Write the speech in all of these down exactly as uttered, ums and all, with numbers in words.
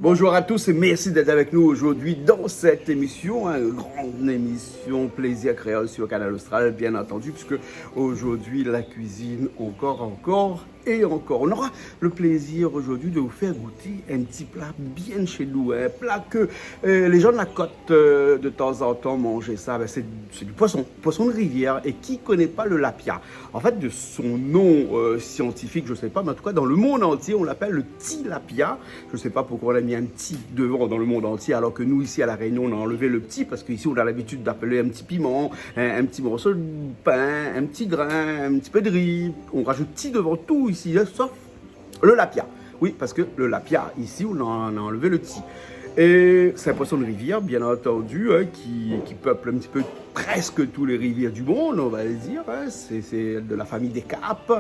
Bonjour à tous et merci d'être avec nous aujourd'hui dans cette émission, hein, une grande émission Plaisir Créole sur Kanal Austral, bien entendu, puisque aujourd'hui la cuisine encore, encore et encore. On aura le plaisir aujourd'hui de vous faire goûter un petit plat bien de chez nous, un plat que, euh, les gens de la côte, euh, de temps en temps mangent ça. Ben, c'est, c'est du poisson, poisson de rivière. Et qui connaît pas le lapia ? En fait, de son nom, euh, scientifique, je sais pas, mais en tout cas, dans le monde entier, on l'appelle le tilapia. Je sais pas pourquoi on a mis un ti devant dans le monde entier, alors que nous, ici à La Réunion, on a enlevé le ti, parce qu'ici, on a l'habitude d'appeler un petit piment, un, un petit morceau de pain, un petit grain, un petit peu de riz. On rajoute ti devant tout ici, hein, sauf le lapia. Oui, parce que le lapia, ici, on en a enlevé le ti. Et c'est un poisson de rivière, bien entendu, hein, qui, qui peuple un petit peu presque tous les rivières du monde, on va dire, hein. C'est, c'est de la famille des carpes,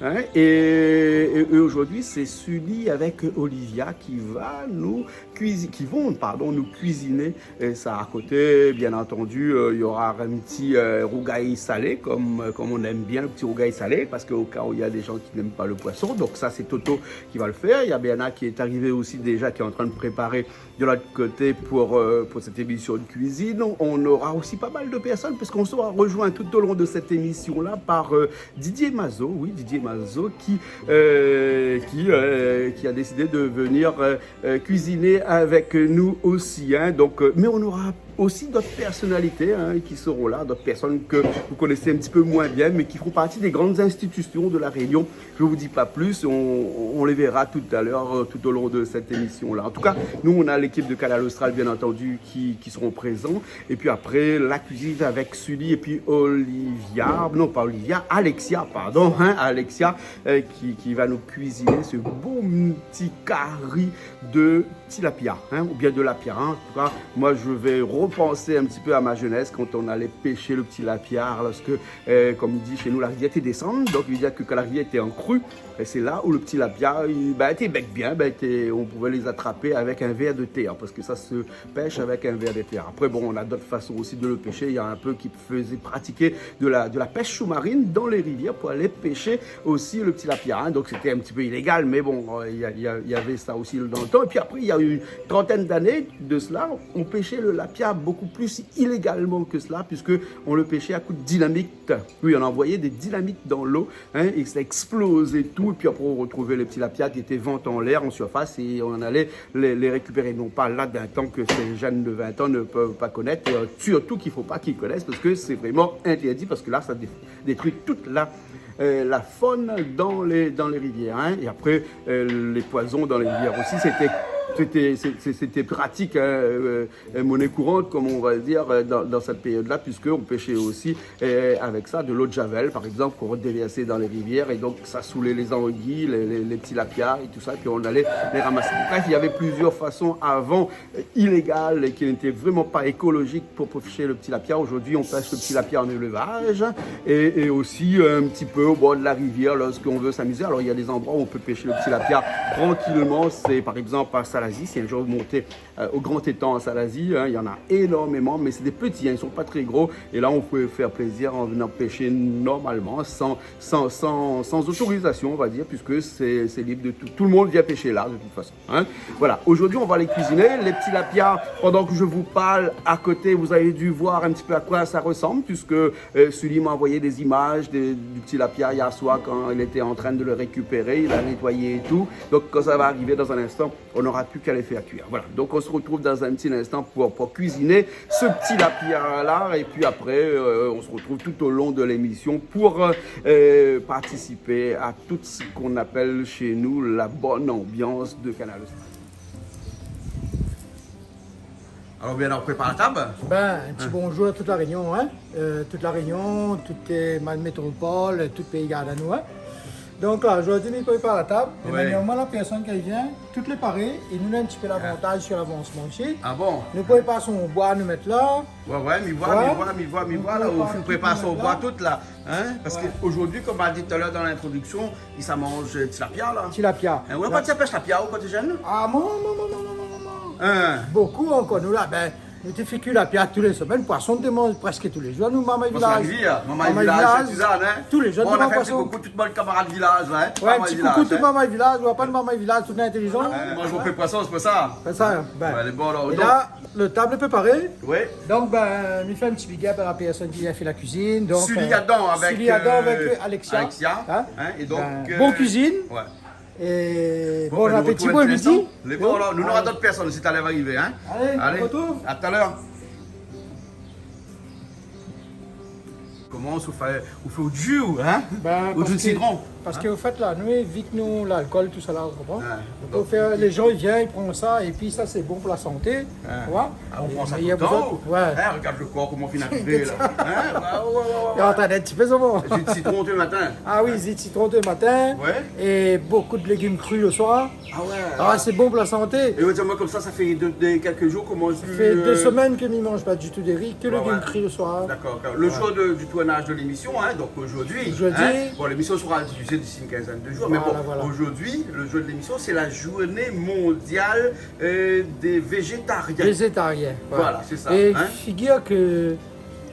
hein. Et, et, et aujourd'hui, c'est Sully avec Olivia qui va nous cuisi-, qui vont, pardon, nous cuisiner, euh, ça à côté. Bien entendu, euh, il y aura un petit, euh, rougail salé, comme, euh, comme on aime bien le petit rougail salé, parce qu'au cas où il y a des gens qui n'aiment pas le poisson, donc ça, c'est Toto qui va le faire. Il y a Bernard qui est arrivé aussi déjà, qui est en train de préparer de l'autre côté pour, euh, pour cette émission de cuisine. On aura aussi pas mal de personnes, parce qu'on sera rejoint tout au long de cette émission-là par, euh, Didier Mazot, oui, Didier Mazot, qui, euh, qui, euh, qui a décidé de venir, euh, euh, cuisiner avec nous aussi, hein. Donc, euh, mais on aura aussi d'autres personnalités, hein, qui seront là, d'autres personnes que vous connaissez un petit peu moins bien, mais qui font partie des grandes institutions de La Réunion. Je vous dis pas plus, on, on les verra tout à l'heure, euh, tout au long de cette émission-là. En tout cas, nous, on a l'équipe de Kanal Austral, bien entendu, qui, qui seront présents. Et puis après, la cuisine avec Sully et puis Olivia, non pas Olivia, Alexia, pardon, hein, Alexia, euh, qui, qui va nous cuisiner ce bon petit cari de tilapia, hein, ou bien de lapia, hein. En tout cas, moi, je vais repenser un petit peu à ma jeunesse, quand on allait pêcher le tilapia, lorsque, euh, comme on dit chez nous, la rivière té désann. Donc, il veut dire que quand la rivière était en crue, et c'est là où le tilapia, il, ben, était bec bien, ben, était, on pouvait les attraper avec un ver de terre, parce que ça se pêche avec un ver de terre. Après, bon, on a d'autres façons aussi de le pêcher. Il y a un peu qui faisait pratiquer de la, de la pêche sous-marine dans les rivières pour aller pêcher aussi le tilapia, hein. Donc, c'était un petit peu illégal, mais bon, euh, il y a, il y a, il y avait ça aussi dans le temps. Et puis après, il y a une trentaine d'années de cela, on pêchait le lapia beaucoup plus illégalement que cela, puisque on le pêchait à coups de dynamite. Oui, on envoyait des dynamites dans l'eau, hein, et ça explosait tout. Et puis après, on retrouvait les petits lapias qui étaient ventés en l'air, en surface, et on allait les, les récupérer. Non pas là, d'un temps que ces jeunes de vingt ans ne peuvent pas connaître, et, euh, surtout qu'il faut pas qu'ils connaissent, parce que c'est vraiment interdit, parce que là, ça dé-, détruit toute la, euh, la faune dans les, dans les rivières, hein. Et après, euh, les poisons dans les rivières aussi, c'était, c'était, c'est-, c'est-, c'était pratique, hein, euh, euh, monnaie courante, comme on va dire, euh, dans, dans cette période-là, puisqu'on pêchait aussi, euh, avec ça, de l'eau de javel, par exemple, qu'on déversait dans les rivières, et donc ça saoulait les anguilles, les, les, les petits lapias et tout ça, puis on allait les ramasser. Bref, il y avait plusieurs façons avant, euh, illégales et qui n'étaient vraiment pas écologiques pour pêcher le petit lapia. Aujourd'hui, on pêche le petit lapia en élevage et, et aussi, euh, un petit peu au bord de la rivière lorsqu'on veut s'amuser. Alors, il y a des endroits où on peut pêcher le petit lapia tranquillement. C'est par exemple à Salazie. Si un jour vous montez euh, au Grand Étang à Salazie, hein, il y en a énormément, mais c'est des petits, hein, ils sont pas très gros. Et là, on peut faire plaisir en venant pêcher normalement, sans, sans, sans, sans autorisation, on va dire, puisque c'est, c'est libre de tout. Tout le monde vient pêcher là, de toute façon, hein. Voilà, aujourd'hui, on va aller cuisiner les petits lapias. Pendant que je vous parle, à côté, vous avez dû voir un petit peu à quoi ça ressemble, puisque, euh, Sully m'a envoyé des images de, du petit lapia hier soir quand il était en train de le récupérer, il a nettoyé et tout. Donc, quand ça va arriver dans un instant, on n'aura plus qu'à les faire cuire. Voilà. Donc, on se retrouve dans un petit instant pour, pour cuisiner ce petit lapia-là. Et puis après, euh, on se retrouve tout au long de l'émission pour, euh, euh, participer à tout ce qu'on appelle chez nous la bonne ambiance de Kanal Austral. Alors, bien, on prépare la table ? Ben, un petit bonjour à toute La Réunion, hein. Euh, toute La Réunion, toute, euh, ma-, métropole, tout péi i gard anou, hein. Donk la, zordi nou prépar la tab. É manièrman, la pèrsone ki vien, tout lé paré, é nou néna in ti pé lavantaz sur lavansman osi. Ah bon ? Nou prépar son boi, nou mèt la. Ouais, ouais, mi voi, mi voi, mi voi, mi voi, la, ou fine prépar son boi tout la. Hein ? Parske zordi, konm ma di talèr dan lintrodiksion, i sa manz, euh, tilapia la. Tilapia. Hein, ou la pa ti pèsh tilapia ou kan té jenn ? Ah, mon, mon, mon. Hein ? Bokou ankor, nou la, ben, Nou té fé kui la piat tou lé semèn, poison té manz prèsk tou lé zour, nou, marmay vilaz. Marmay vilaz, sé Suzanne, hein. Tou lé zour, nou manz poison. Bon, nou la fé in ti koukou tout bann kamarad vilaz la, hein. Ouais, in ti koukou tout marmay vilaz, ou la pa marmay vilaz, tout intélizan. Ouais, nou manz bonpé poison, sé pou sa. Sé sa, bin. Ouais, lé bon, alor. É donk la, lo tab lé préparé. Ouais. Donk, bin, mi fé in ti big up a la pèrsone ki la fé la kuizine. Donk, Sully, euh, Adam avèk, Sully Adam avèk, euh, Alexia. Alexia, hein. É donk, bin, euh, bon kuizine. Ouais. É bon apéti pou midi. Bon, nou nora dot pèrsone si talèr va arivé, hein. Alé, nou artrouv. A talèr. Koman ou fé, ou fé out ju, hein ? Bin, ou ju sitron, parske, parske, an fèt, la, nou, vi ke nou, lalkol, tousala, ou konpran ? Ouais. Donk, lé zan i vien, i pran sa, épi sa, sé bon pou la santé, tu vois. Ah, ou pran sa toultan, ou ? Ouais. Hein, regard lo kor, koman i fine arivé la. Hein ? Ouais, ouais, ouais, ouais. Lé antrin d'èt in ti pé, sa va. Ju sitron tou lé matin. Ah oui, ju sitron tou lé matin. Ouais. É bonpé légim kri lo soir. Ah ouais. Ah, sé bon pou la santé. É ou di amoin konmsa, sa fé dé, dé, kèlk zour, koman... Sa fé dé semèn ke mi manz pa ditou de ri, ke légim kri lo soir. Ouais, ouais. D'accord, d'accord. Le jour de, du tournage de l'émission, hein, donc aujourd'hui, hein, bon, l'émission sera diffusée d'ici une quinzaine de jours, mais bon, voilà, aujourd'hui, le jour de l'émission, c'est la journée mondiale euh, des végétariens. Végétarien, ouais. Voilà, sé sa, hein. É figir ke,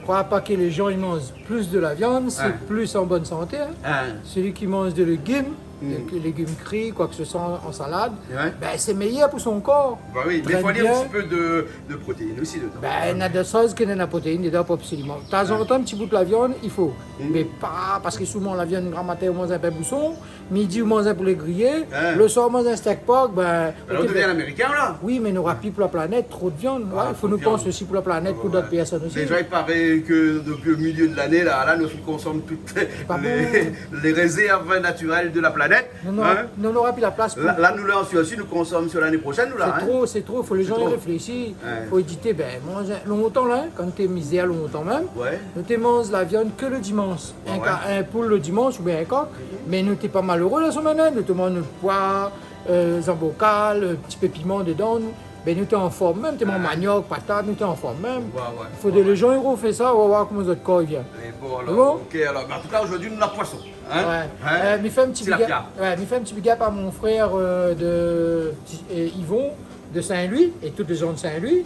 kroi pa ke lé zan i manz plis de la viann, sé plis an bone santé, hein. Hein. Sélui ki manz de légim, de légim kri, koi ke se soi, an salad, bin, sé méyèr pou son kor. Ba oui, mé i fo in ti pé de, de protéine osi dedan. Bin, néna dé shoz ke néna protéine dedan, pou absoliman. Tazantan, in ti bout la viann, i fo. Mé pa, parske souvan la viann, gran matin, ou manz in pin bouson, midi, ou manz in poulé griyé, lo soir, ou manz in stèk pork, bin, OK, la, ou devien amérikin, la. Oui, mé nora pi pou la planèt, tro de viann. Ah, tro de viann. Ouais, i fo nou pans osi pou la planèt, pou dot pèrsone osi. Déza, i paré ke dopi lo milié de lané, la, la, nou konsom tout lé, lé rézèrv natirèl de la planèt. Non, non, hein ? Non, nora pi la plas pou... La, la, nou, la, osi, nou konsom si lané proshèn, nou, la, hein. Sé tro, sé tro, fo lé zan i réfléshi. Ouais. Fo évité, bin, manz lontan, la, kan té mizèr lontan mèm, nou té manz la viann ke le dimansh. In ka-, in poul le dimansh oubien in kok. Mé nou té pa maléré la semèn, hein. Nou té manz nout poi, euh, zanbrokal, euh, ti pé piman dedan. Bin, nou té an form mèm, té manz maniok, patat, nou té an form mèm. Ouais, ouais. Fo de lé zan i rofé sa, ou va oir koman zot kor i vien. Lé bon, alor. Lé bon ? OK, alor, mé an tou ka, zordi, nou na poison. Hein ? Ouais. Hein ? Euh, mi fé in ti big up, ouais, mi fé in ti big up a mon frèr, euh, de, euh, Yvon, de Saint-Louis, é tout lé zan de Saint-Louis.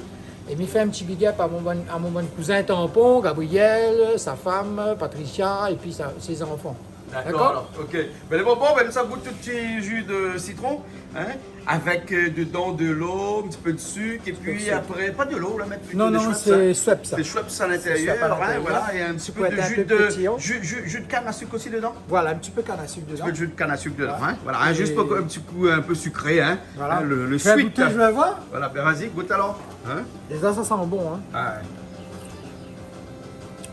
É mi fé in ti big up a mon bann, a mon bann kouzin Tampon, Gabriel, sa fanm, Patricia, épi sa, sé zanfan. D'accord, alor, OK. Bin, lé bon, bon, bin, nou sa gout out ti ju de sitron, hein, avèk, euh, dedan de lo, in ti pé de sik, épi apré, pa de lo, ou la mèt plito dé Schweppes, hein. Non, non, sé Schweppes, sa. Sé Schweppes a l'intérieur, hein, voilà, é in ti pé de ju de, ju, ju, ju de kann a sik osi dedan. Voilà, in ti pé kann a sik dedan. In ti pé de ju de kann a sik dedan, hein. Voilà, hein, zis pou in ti kou in pé sikré, hein. Voilà. Hein, le, le sweet. Mi sa gouté, mi sa oir. Voilà, bin, vas-y, gout alor. Hein ? Déza, sa i san bon, hein. Ah ouais.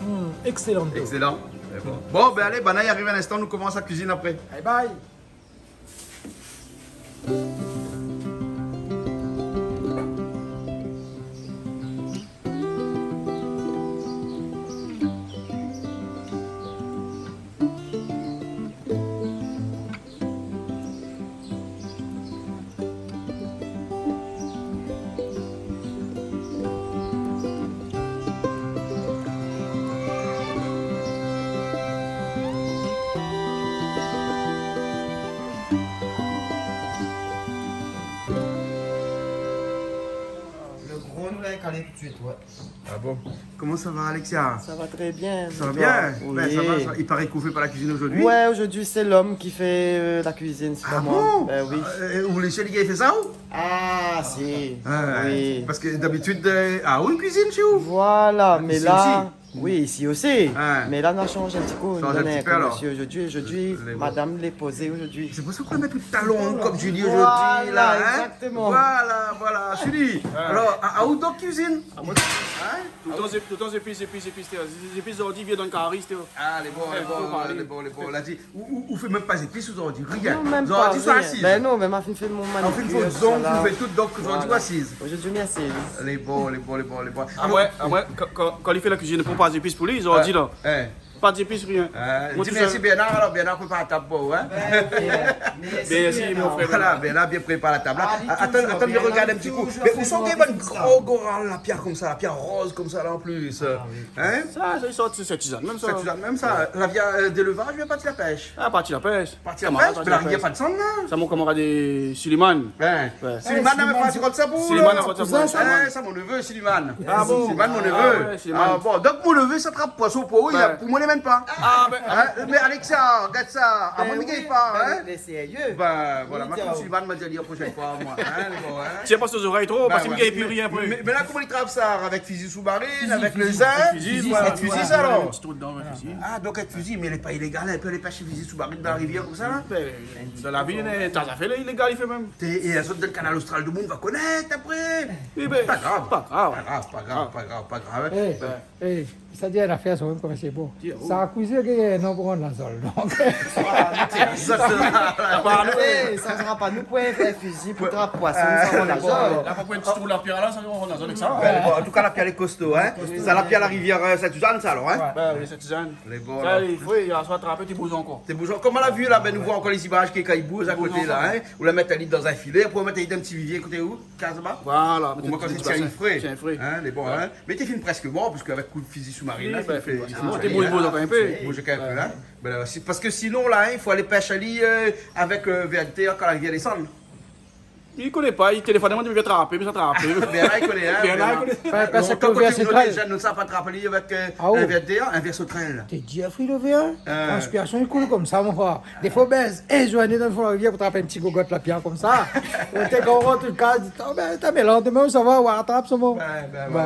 Mm, excellent. Excellent. Lé bon. Bon, bin, alé, banna i ariv in instan, nou komans la kuizine apré. Bye bye. Le gro, nou la kalé tout de suite, ouais. Ah bon ? Koman sa va, Alexia ? Ça va très bien. Ça va bien ? Oui. Bin, sa va, sa. I paré ke ou fé pa la kuizine zordi ? Ouais, aujourd'hui, c'est l'homme qui fait, euh, la cuisine, c'est pas moi. Ah bon ? Ben oui. Euh, ou lé sèl i fé sa, ou ? Ah, si. Ah, oui. Parske dabitid, euh, ah, ou kuizine shé ou ? Voilà, mé la, isi osi. Oui, isi osi. Ah. Mé la, nou la shanj in ti kou. Shanj in ti pé, alor. Zordi, madam lé pozé zordi. Sé pou sa ou la mèt out talon, kom Julie zordi, la, hein ? Voilà, exactement. Voilà, voilà. Julie, alor, a, a ou donk kuizine ? Ah, moin, hein ? Toultan zépis, zépis, zépis, zépis, té. Zépis zordi, vien dann kari, té. Ah, lé bon, lé bon, lé bon, lé bon. La di, ou, ou, ou fé mèm pa zépis zordi, rien. Non, mèm pa rien. Zordi, ou asiz. Bin non, mé ma fine fé mon manikir, tout sa la. Ah, ou fine fé out zong, ou fé tout, donk zordi ou asiz. Voilà. Zordi mi asiz. Lé bon, lé bon, lé bon, lé bon. Ah ouais, ah ouais, kan, kan, kan li fé la kuizine, pran pa zépis pou li, zordi, la. Ouais. Pa d'zépis, rien. Euh, Moin di tousèl. Mèrsi Bernard, alor Bernard prépar la tab pou ou, hein. Ben, ok. Mèrsi, mon frèr. Voilà, Bernard bien prépar la tab la. Alé, atann, touzour, atann, mi Bernard, rogard in ti kou. Touzour. Mé ousa ou gingn bann gro goral la pièr konmsa, la pièr roz konmsa la an plis, euh, hein ? Sa, sa i sort Sint-Sizane mèm sa. Sint-Sizane mèm sa. La vien, euh, d'élevaz, ou la parti la pèsh ? Ah, parti la pèsh. Parti la pèsh, mé la rivièr pa d'sann la. Sa mon kamarad, euh, Suliman. Hein. Ouais. Suliman, Suliman, la fé parti konmsa pou ou la. Suliman, la fé parti konmsa. Eh, sa mon nevé, Suliman. Ah bon ? Suliman, mon nevé. Ah ouais, Suliman. Ah bon, donk mon nevé sa trap poison pou ou, li la, pou moin li mèm pa. Ah ben, hein ? Mé Alexia, gard sa. Ah, moin mi gingn pa, hein ? Mé sérié. Ben voilà, ma konm Suliman, ma di ali la proshèn foi, moin, hein, bon, hein. Tir pa si zorèy tro, parské mi gingn pi rien apré. Mé, mé la, koman li trap sa ? Avèk fizi sou-marin, avèk le zin ? Fizi, fizi, voilà, avèk fizi, voilà, sa, alor ? In ti trou dedan, avèk fizi. Ah, donk avèk fizi, mé lé pa ilégal in pé alé pèsh fizi sou-marin dan la rivièr konmsa la ? Ben, dan la vi, néna ta zafèr lé ilégal i fé mèm. Té, é azot dan Kanal Austral, domoun va konèt apré. Eh ben, pa grav. Pa grav. Pa grav, pa grav, pa grav, pa grav. Eh, ben, eh, sa di in afèr, sa mèm konm sé bon. Sa kouizé gingn non pou rann la zol, donk. Ah, té, sa, sa, pa nou. Eh, sa sra pa nou pou fé fizi, pou trap poison, sa rann la zol. La, pou in ti trou la pièr la, sa rann la zol avèk sa. Ben, bon, an tou ka, la pièr lé kosto, hein. Sa, la pièr la rivièr, euh, Sint-Sizane, sa, alor, hein. Ben oui, Sint-Sizane. Lé bon, la. Sa, i fo, yèr soir, trapé, té i bouz ankor. Té i bouz ankor. Koman la vi la, ben, nou voi ankor lé zimaz ki, kan i bouz akoté la, hein. Ou la mèt ali dan in filé, apré ou mèt ali dan in ti rivièr koté ou, kaz ba. Voilà, mèt ali dan in ti basin. Ou mèt ali fré. Tienfré. Hein, lé bon, hein. Mé té fine prèsk mor, parské avèk kou fizi sou-marin la, té fine prèsk mor. Oui, ben, té i bouz, bouz ankor in pé. Bouz ankor in pé, hein. Ben la, si, parské sinon la, hein, i fo alé pèsh ali, euh, avèk, euh, vèr dé tèr, kan la rivièr i désann. Mi koné pa, li téléfone amoin, li vé trapé, mi sa trapé. Bernard i koné, hein, Bernard i koné. Lontan kan té i koné, nou sa pa trap ali avèk, euh, in vèr dé tèr, in vèr sotrèl. Té di, fré, lo vèr, hein ? Euh. Inspirasion i koul konmsa, mon frèr. Défoi, ben, in zourné dan fon la rivièr pou trap in ti gogot la pièr konmsa. Ou té gor, an tou ka, di, oh, ben, ta, mé landemin, sa va, ou atrap sa, mon. Ouais, ben, ouais,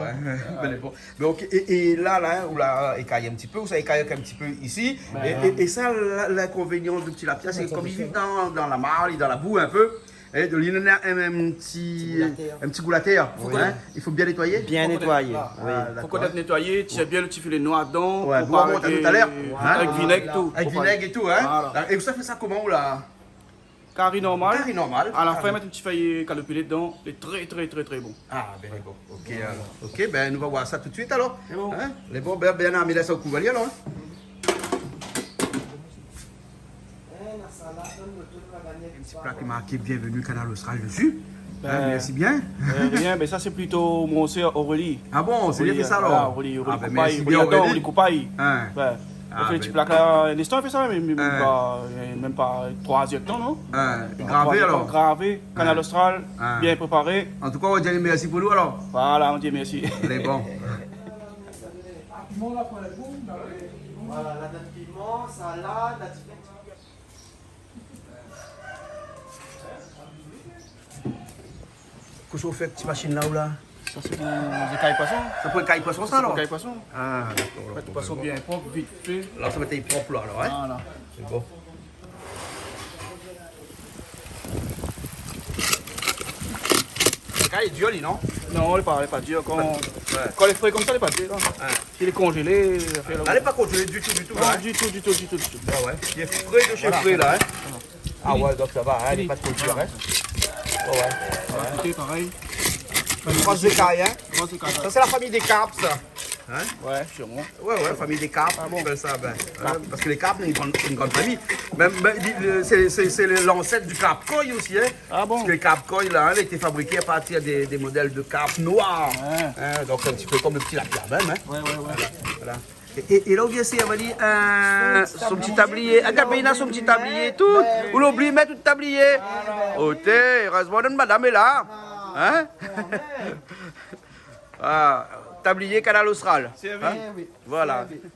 ouais. Ben, lé bon. Donk, é, é la, la, hein, ou la ékay in ti pé, ou sa ékay in ti pé isi. É, é, é sa, la, l'inkonvénian de ti la pièr, sé konm li viv dan, dan la mar, dan la bou in pé. É donk, li néna in, in ti, in ti gou la tèr. Fo konèt. I fo bien nétoiyé. Bien nétoiyé, oui. Ah, dakor. Fo konèt nétoiyé, tir bien lo ti filé noir dedan, pou pa avèk, avèk vinèg é tou. Avèk vinèg é tou, hein. Voilà. É ou sa fé sa koman, ou la ? Kari normal. Kari normal. A la fin, mèt in ti fèy kalopilé dedan. Lé trè, trè, trè, trè bon. Ah, ben, lé bon. Ok, alor. Ok, ben, nou va voir sa tout suit, alor. Lé bon. Hein ? Lé bon, ben, ben, mi lès aou kouv ali, alor, hein. In ti pla ki marké Bienvenue Kanal Austral dési. Hein, mèrsi bien. Euh, rien, ben sa, sé plito mon sèr Aurélie. Ah bon, sé li la fé sa, alor ? Voilà, Aurélie, Aurélie Koupay, Aurélie Ador, Aurélie Koupay. Hein. Ouais. Ah, ben. Ou fé ti pla la, in instan, ou fé sa, mé, mé, mèm pa, euh, mèm pa troi zèr de tan, non ? Hein, gravé, alor. Gravé, Kanal Austral, bien préparé. An tou ka, ou di mèrsi pou nou, alor. Voilà, ou di mèrsi. Lé bon. Voilà, la note piman, salad, la ti Kosa ou fé èk ti mashine la, ou la ? Sa sé pou zékay poison. Sa pou ékay poison, sa, alor ? Ékay poison. Ah, dakor, alor, bon, poison bien prop, vit fé. La sa va èt prop la, alor, hein ? Voilà. Lé bon. Zékay lé dir, li, non ? Non, lé pa, lé pa dir. Kan, kan lé fré konmsa, lé pa dir, non ? Ouais. Si lé konzélé, la lé pa konzélé ditou, ditou, non, la, hein ? Ditou, ditou, ditou, ditou. Ah ouais. Lé fré de shé fré, la, hein ? Voilà. Ah ouais, donk sa va, hein, lé pa tro dir, hein. Ouais, ouais. Voilà, ékout, parèy. Troi zékay, hein. Troi zékay, ouais. Sa sé la famiy dé Karp, sa. Hein ? Ouais, sirman. Ouais, ouais, famiy dé Karp, i apèl sa, ben, hein, parske lé Karp, sé in gran, in gran famiy. Mèm, ben, li, le, sé, sé, sé le, lansèt du Karp Koi osi, hein. Ah bon ? Parske le Karp Koi, la, hein, la été fabriké a partir dé, dé modèl de karp noir. Ouais. Hein, donk sé in ti pé konm le ti lapia mèm, hein. Ouais, ouais, ouais. Voilà, voilà. É, é, é la, ou vien, sé, avali, euh, son ti tablié. Ah, Gabina, son ti tablié, tout. Ou la oubli mèt out tablié. Oté, érèzman, nout madam lé la. Hein ? Ah, tablié Kanal Austral. Sèrvi. Hein ? Eh oui. Voilà. Sèrvi.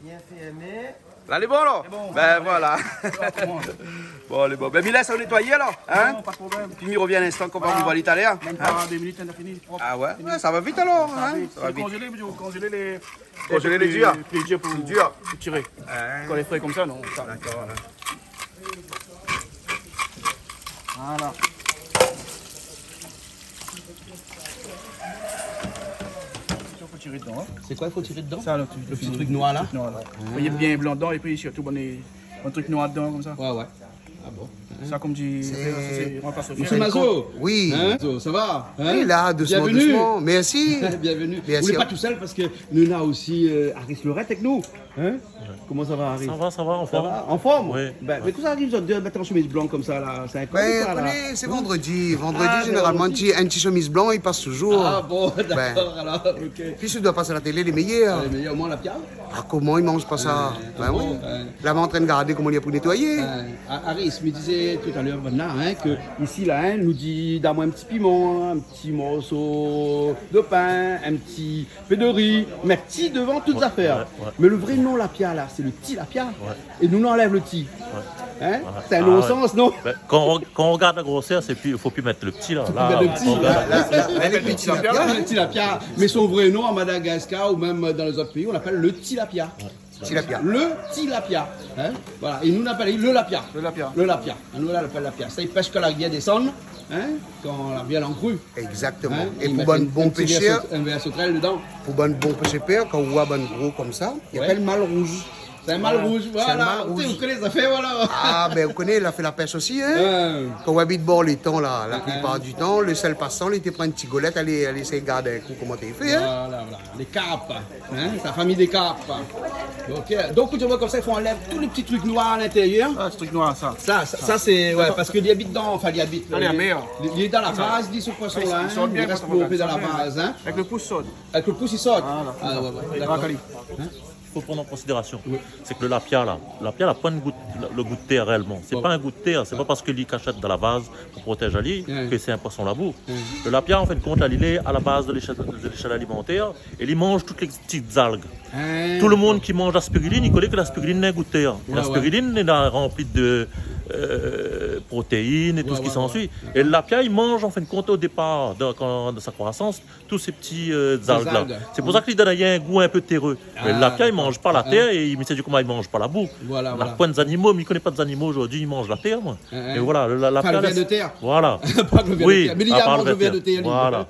Bien fèrmé. La, lé bon, la ? Lé bon, ben, voilà. Bon, lé bon. Ben, mi lès aou nétoiyé, alor, hein ? Lé bon, pa de problèm. Pi mi rovien in instan, kan ou va ouvèr talèr, hein ? Mèm pa dé minit, nou la fini. Ah ouais ? Ouais, sa va vit, alor, hein ? Sa va vit. Konzélé, mi di aou, konzélé lé Konzélé lé dir. Pli, pli dir pou, pli dir pou tiré. Hein. Kan lé fré konmsa, non, sa. Dakor, la. Voilà. Sa, fo tiré dedan, hein. Sé koi i fo tiré dedan ? Sa, le ti, le ti truk noir, la. Noir, la. Ah. Fo bien blan dedan, épi sirtou, bon, in truk noir dedan, konmsa. Ouais, ouais. Ah bon ? Sa, konm di, sé, sé, sé, sé, Monsieur Mazo. Oui. Hein ? Mazo, ça va ? Hein ? Oui, la, dousman, dousman. Bienvenue. Merci. Bienvenue. Merci. Ou lé pa tousèl parske nou néna osi, euh, Aris Lorette avèk nou. Hein ? Ouais. Koman sa va, Aris ? Sa va, sa va, an form. Sa va ? An form ? Oui. Bin, mé kosa i ariv, zot dé, mèt in shemiz blan konmsa, la ? Sé in kod, sa, la ? Bin, ou koné, sé vandredi. Ah, vandredi, zénéralman, in ti, in ti shemiz blan i pas touzour. Ah bon, dakor, alor, OK. Pi si ou doi pas la télé, lé méyèr. Lé méyèr, omoin la pièr. Ah, koman i manz pa sa ? Ouais, bon, ouais. Bin oui. Laba, antrin gardé koman li la pou nétoiyé. Ouais. A-, Aris, mi dizé talèr, banna, hein, ke isi, la, hein, nou di, done amoin in ti piman, in ti morso de pin, in ti pé de ri, mé ti dovan tout zafèr. Ouais, ouais. Mé le vré non lapia, la, sé le tilapia. Ouais. É nou, nou anlèv le ti. Ouais. Hein ? Voilà. Sé in non-sans, non ? Ah ouais. Bin, kan ou, kan ou gard la grosèr, sé pi, fo pi mèt le ti, la. Fo pi mèt le ti, la. La, la, la, le tilapia. Le tilapia. Mé son vré non, à Madagascar ou mèm dan lézot péi, on l'appelle le tilapia. Ouais. Tilapia. Le tilapia. Hein ? Voilà. É nou, nou apèl le lapia. Le lapia. Le lapia. Nou, nou apèl lapia. Sa i pèsh kan la rivièr i désann, hein, kan la rivièr lé an kru. Exactement. Hein ? É pou bann bon pêcheur, in vèr sauterelle dedan. Pou bann bon pêcheur, kan ou voi bann gro konmsa, i apèl mal rouz. Sé in mal rouz, voilà. Sé in mal rouz. Ou koné zafèr, voilà. Ah, bin, ou koné, la fé la pèsh osi, hein. Ouais. Kan ou abit bor létan, la, la plipar di tan, le sèl pasan, li té pran in ti golèt, alé, alé éséy gard in kou koman té fé, hein. Voilà, voilà. Lé karp, hein, sa fami dé karp. OK. Donk, ou di amoin konmsa, i fo anlèv tout le ti trik noir à l'intérieur. Ah, se trik noir, sa. Sa, sa, sa, sé, ouais, parske li abit dan, anfin, li abit, li, li lé dan la vaz, di, se poison-la, hein. Li rès plonzé dan la vaz, hein. Avèk le pous, i sort. Avèk le pous, i sort. Voilà. Ah, ouais, ouais, dakor. Hein ? Fo pran an konsidérasion. Oui. Sé ke le lapia, la, lapia la poin gou, le gou tèr réèlman. Sé pa in gou tèr, sé pa parske li kashèt dan la vaz pou protèz ali ke sé in poison labou. Le lapia, an fin de kont, la, li lé a la baz de léshèn, de léshèn alimantèr é li manz tout lé ti zalg. Tout le moun ki manz la spirulina, i koné ke la spirulina néna in gou tèr. Ouais, ouais. La spirulina néna ranpli de, euh, protéine é tout se ki s'ensuit. Ouais, ouais. É le lapia, li manz, an fin de kont, o dépar, dan, kan, dan sa kroisans, tout sé ti, euh, zalg-la. Sé pou sa ke li done ali in gou in pé téré. Mé le lapia, li manz pa la tèr é mi sé di koman li manz pa labou. Voilà, voilà. Na poin zanimo, mi koné pa zanimo zordi i manz la tèr, moin. Hein, hein. É voilà, le, la, la... Anfin, le vèr de tèr. Voilà. Pa le vèr de tèr. Oui, mé li manz le vèr de tèr, li. Voilà.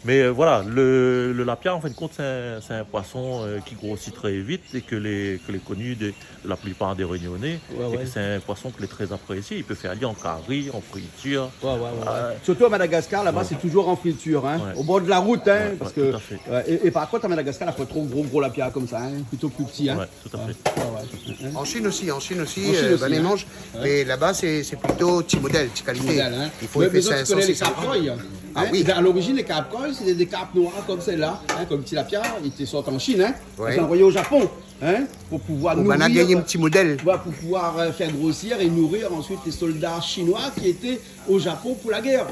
Mé, euh, voilà, le, le lapia, an fin de kont, sé in, sé in poison, euh, ki grosi trè vit é ke lé, ke lé koni de, de la plipar dé Rényoné, é ke sé in poison ke lé trè aprésié. I pé fé ali an kari, an fritir. Ouais, ouais, ouais. Sirtou à Madagascar, laba, sé touzour an fritir, hein, o bor de la rout, hein, parske, tout à fait. Ouais, é, é par kont, à Madagascar, la fo tro gro, gro lapia konmsa, hein, plito pli ti, hein. Ouais, tout à fait. Ouais, ouais. An Shine osi, an Shine osi, euh, banna i manz. Mé laba, sé, sé plito ti modèl, ti kalité. Ti modèl, hein. I fo fé sink san, sis san. Mé, mé zot i koné lé karp koi, hein. Ah oui. A lorizin, lé karp koi, sé dé, dé karp noir konm sèt-la, hein, konm tilapia, li té sort an Shine, hein. Ouais. Li té anvoyé o Japon, hein, pou pouvoir nourrir, pou banna gingn in ti modèl. Ouais, pou pouvoir, euh, fé grosir é nourir ansuit lé solda shinoi ki lété o Japon pou la guèr.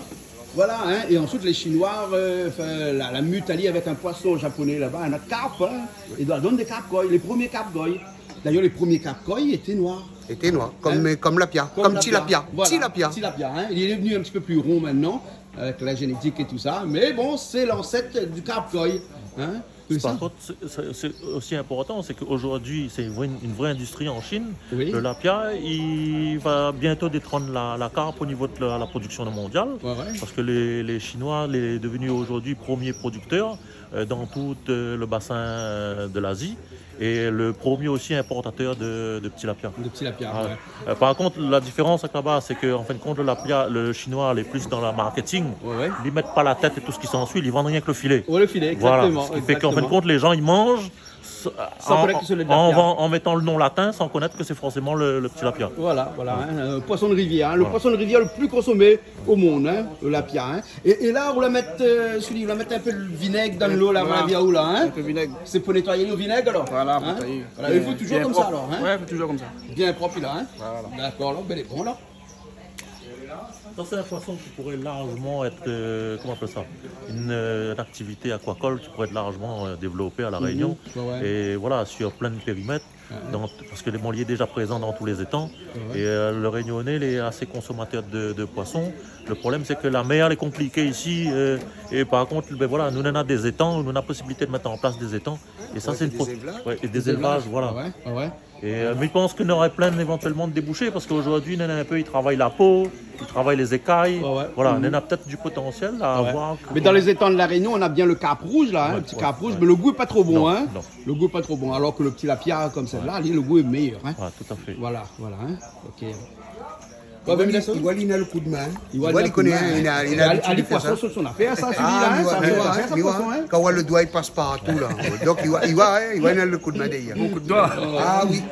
Voilà, hein, é ansuit, lé Shinoi, euh, anfin, la, la mut ali avèk in poison japonais laba, in ot karp, hein, é la done dé karp koi, lé promié karp koi. D'ayèr, lé promié karp koi lété noir. Lété noir, konm, konm lapia, konm tilapia. Voilà, tilapia, hein. Li lé vni in ti pé pli ron mintnan, avèk la zénétik é tousa, mé bon, sé lansèt du karp koi, hein. Par kont, sé, sé, sé osi inportan, sé ke zordi, sé in vré, in vré indistri an Shine. Oui. Le lapia, li va bientôt détrann la, la karp o nivo de la, la prodiksion mondial. Ouais, ouais. Parske lé, lé Shinoi lé devni zordi promié prodiktèr, euh, dan tout, euh, le basin, euh, de l'Asie. É le promié osi inportatèr de, de tilapia. De tilapia, ouais. Euh, par kont, la diférans avèk laba, sé ke, an fin de kont, le lapia, le Shinoi, lé pli dan la marketing. Ouais, ouais. Li mèt pa la tèt é tout se ki s'ensuit, li vann rienk le filé. Ouais, le filé, exactement. Voilà. Se ki fé ke, an fin de kont, lé zan i manz, an, an, an mètan le non latin, san konèt ke sé forséman le, le tilapia. Voilà, voilà, hein, euh, poison de rivière, hein, le poison de rivière le pli konsomé o monn, hein, le lapia, hein. É, é la, ou la mèt, euh, Sully, ou la mèt in pé de vinèg dan lo la, voilà. Voilà. In pé vinèg. Sé pou nétoiyé le vinèg, alor ? Voilà, pou nétoiyé. Voilà, i fo touzour konmsa, alor, hein ? Ouais, i fo touzour konmsa. Bien prop, la, hein ? Voilà. Dakor, la, bin, lé bon, la. Sa, sé in poison ki pouré larjman èt, euh, koman i apèl sa ? In, euh, in aktivité akwakol ki pouré èt larjman, euh, dévlopé a La Rényon. Ouais, ouais. É voilà, sir plin de périmèt. Ouais, ouais. Donk, parske lé, bon, li lé déza prézan dan tout lé zétan. Ouais, ouais. É, euh, le Rényoné, li lé asé konsomatèr de, de poison. Le problèm, sé ke la mèr, lé konpliké isi. Euh, é par kont, bin voilà, nou, nou néna dé zétan, nou néna posibilité de mèt an plas dé zétan. É sa, sé in pos-, ouais, é dé zélvaz, voilà. Ouais, ouais. É, euh, mé mi pans ke noré plin évantuèlman de déboushé, parske zordi, néna in pé, i travay la po, i travay lé zékay. Ouais, ouais. Voilà, néna pétèt du potansièl a avoir. Mé dan lé zétan de La Rényon, nou na bien le karp rouz, la, hein, le ti karp rouz, mé le gou lé pa tro bon, hein. Non, non. Le gou lé pa tro bon, alor ke le tilapia konm sèt-la, li, le gou lé méyèr, hein. Ouais, tout à fait. Voilà, voilà, hein. OK. Bon, ben, li, li néna le koudmin. Li koné, li néna, li néna labitid de fé sa. Ali, poison, sé son afèr sa, sé li la, hein, sa, sé son afèr sa, poison, hein. Kan ou voi le doi i pas partou la. Donk li voi, li voi, hein, li néna le koudmin dèrièr. Mon koudmin. Ah oui.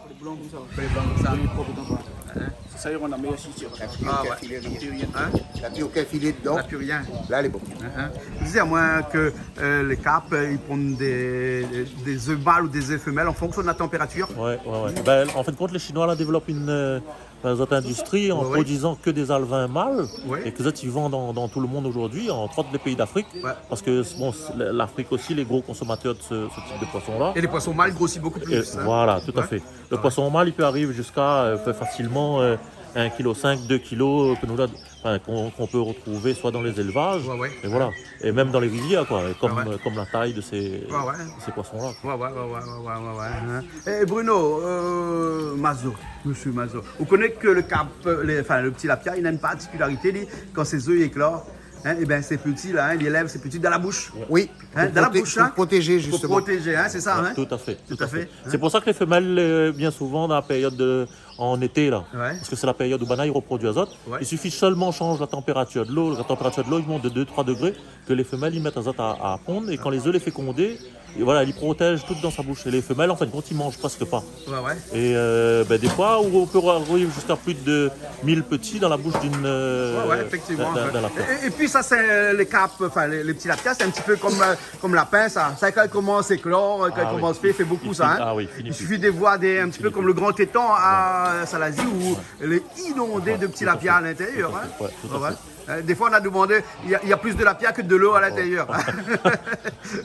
Lé blan konmsa. Lé blan konmsa. Lé prop, lé prop. Hein ? Sé sa, i rann la méyèr sirtir. Ah ouais. Na pi rien. Hein ? Na pi okin filé dedan. Na pi rien. La lé bon. Hein, hein. Ou di amoin ke, euh, lé karp, euh, i pon dé, dé zèf mal ou dé zèf femèl an fonksion de la tanpératir. Ouais, ouais, ouais. Ben, an fin de kont, lé Shinoi la dévlop in, euh, ben, zot indistri an produizan ke dé alvin mal é ke zot i vann dan, dan tout le mond zordi, antre ot lé péi d'Afrik. Ouais. Parske, bon, sé, l'Afrik osi lé gro konsomatèr de se, se tip de poison la. É lé poison mal i grosi bonpé plis, hein. Voilà, tout à fait. Le poison mal, li pé ariv ziska, euh, fasilman, euh, in kilo sink, dé kilo, euh, ke nou la, enfin, qu'on, qu'on peut retrouver soit dans les élevages, et voilà, et même dans les rivières, quoi, comme, euh, comme la taille de ces, de ces poissons-là, quoi. Ouais, ouais, ouais, hein. É Bruno, euh, Mazo, monsieur Mazo, ou koné ke le karp, euh, lé, enfin, le tilapia, li néna in partikilarité, li, kan sé zèf i éklor, hein, é ben, sé pti la, hein, li élèv sé pti dan la boush. Oui. Hein, dan la boush, hein. Pou protézé, pou protézé, hein, sé sa, hein. Tout à fait, tout à fait. Sé pou sa ke lé femèl, euh, bien souvan dan la périod de, an été la, parske sé la périod ousa banna i reproduit azot. Ouais. I sifi solman sanz la tanpératir de lo, la tanpératir de lo i mont de dé, troi dégré, ke lé femèl i mèt azot a, a ponn, é kan lé zèf lé fékondé, é voilà, li protéz tout dan sa boush. É lé femèl, an fin de kont, i manz prèsk pa. Ouais, ouais. É, euh, ben, défoi, ou, ou pé ariv ziska plis de mil pti dan la boush d'in, euh, d'in, d'in lapin. Ouais, ouais, éfèktivman. É, é pi sa, sé, euh, lé karp, enfin, lé, lé tilapia, sé in pti pé konm, euh, konm lapin, sa. Sa, kan i komans éklor, kan i komans fé, i fé bonpé sa, hein. Ah oui, fini pi. I sifi de voir dé, in pti pé konm le gran étan a Salazie, ousa lé inondé de tilapia a l'intérieur, hein. Ouais, tout à fait. Euh, défoi, nou la demandé, néna, néna plis tilapia ke de lo a l'intérieur.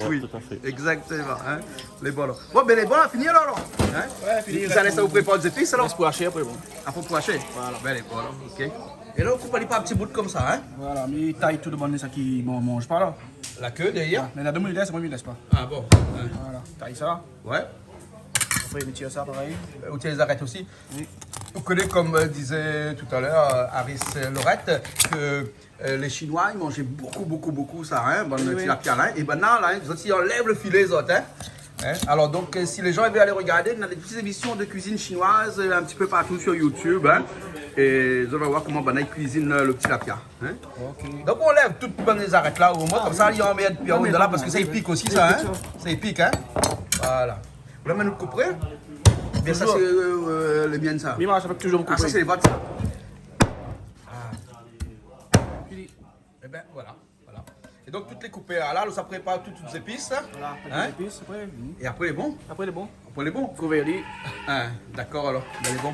Oui, tout à fait. Exactement, hein. Lé bon, alor. Bon, ben, lé bon, fini, alor, la. Hein ? Ouais, fini. Sa i lès aou prépar lé zépis, alor ? Lès pou ashé, apré, bon. Apré, pou ashé ? Voilà. Ben, lé bon, alor, ok. É la, ou koup ali par pti bout konmsa, hein ? Voilà, mi tay tout bann sa ki man-, manz pa, la. La ke dèrièr ? Ouais, mé la, de moin, mi lès, moin, mi lès pa. Ah bon ? Ouais. Voilà, tay sa. Ouais. Apré, mi tir sa, parèy. Euh, ou tir lé zarèt osi ? Oui. Ou koné, konm, euh, dizé tout à l'heure, euh, Aris, euh, Lorette, ke, euh, lé Shinoi, i manz bonpé, bonpé, bonpé sa, hein, bann tilapia la, hein. Oui, oui. É banna la, hein, zot i anlèv le filé, zot, hein. Hein ? Alor, donk, euh, si lé jan i vé alé regardé, néna dé pti émision de kuizine shinoiz, euh, in pti pé partou sur YouTube, hein. É zot va voir koman banna i kuizine, euh, le tilapia, hein. Ok. Donk, ou anlèv tout bann zarèt la, omoin, konmsa, li anmèrd pi aou la, parske sa i pik osi, sa, hein. Sa i pik, hein. Voilà. Ou la mèm koup ? Bien, sa, sé, euh, euh, lé mienn, sa. Mi marsh avèk toujour koup. Ah, sa, sé lé vot, sa. Ah. Fini. É ben, voilà, voilà. É donk, tout lé koupé la, la, nou sa prépar tout, tout zépis, hein. Voilà, tout zépis, apré. É apré, lé bon. Apré, lé bon. Apré, lé bon. Kouvèr ali. Ah, dakor, alor. Ben, lé bon.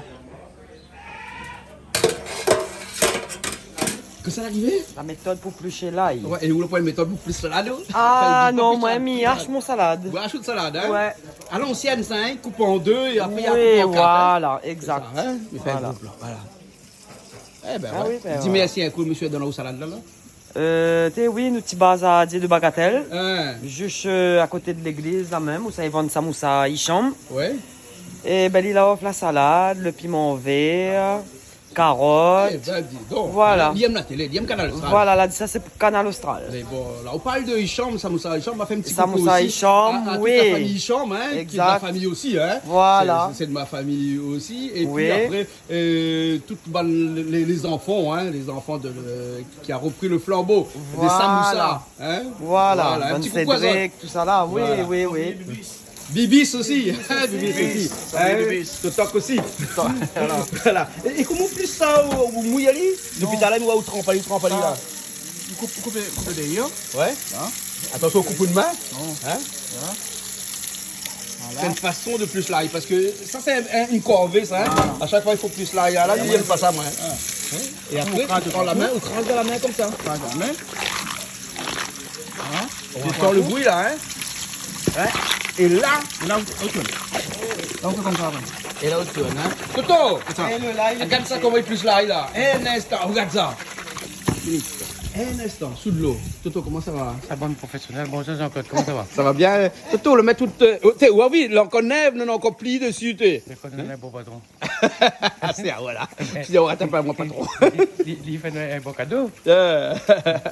Kosa la arivé ? La métod pou plish lay. Ouais, é ou la pran in métod pou plish salad, ou ? Ah non, moin, mi ash mon salad. Ou ash out salad, hein ? Ouais. A l'ansièn, sa, hein, koup an dé, é apré, koup an kat, hein ? Oui, voilà, exact. Sé sa, hein ? Mi fé in gro plan, voilà. Eh ben, ah ouais. Oui, ben, di mèrsi in kou, mésyé, dan la salad la, la. Euh, té oui, nou ti bazar, di de bagatèl. Hein. Zis, euh, a koté de légliz la mèm, ousa i vann samoussa Hicham. Ouais. É ben, li la ofr la salad, le piman vèr, karot. Eh ben, di donk. Voilà. Li yèm la télé, li yèm Kanal Austral. Voilà, la di sa, sé pou Kanal Austral. Mé bon, la, ou parl de Hicham, samoussa Hicham, ma fé in ti koukou osi. Samoussa Hicham, oui. À, à toute la famille Hicham, hein, qui est de la famille aussi, hein. Exact. Voilà. C'est, c'est de ma famille aussi. Et puis après, euh, tout bann, les, les enfants, hein, les enfants de, de, qui a repris le flambeau des samoussas, hein. Voilà. Voilà, un petit coucou à Cédric, tout ça là, oui, oui, oui. Bibis osi, hein, Bibis osi. Salut, Bibis. Totok osi. Voilà. É, é koman ou plish sa, ou, ou mouy ali ? Dopi talèr, ou, ou tranp ali, ou tranp ali la. Ou koup, ou koup, ou koup dèrièr. Ouais. Hein ? Atansion, ou koup in min. Non. Hein ? Voilà. Voilà. C'est une façon de plish lay, parske sa, sé in, in, in korvé, sa, hein. Voilà. A shak foi, i fo plish lay. La, li yèm pa sa, moin, hein. Hein ? É apré, ou pran la min, ou kraz dan la min konmsa. Kraz dan la min. Hein ? Ou antann le bri, la, hein ? Hein ? É la, é la, ou tourn. La, ou fé konmsa, apré. É la, ou tourn, hein ? Toto ! Atann. É le lay, le... Gard sa, koman i plish lay, la. In instan, regard sa. Fini. In instan, sou de lo. Toto, koman sa va ? Sa va, profésionèl. Bonjour Jean-Claude, koman sa va ? Sa va bien. Toto, le mèt tout, euh, té, ou la vi, la ankor nèv, nou néna ankor pli dési, té. Lé konèv, bon patron. Sé, ah, voilà. Ti di, oh, atann pa moin, patron. Li, li, li fé in bon kado. Euh.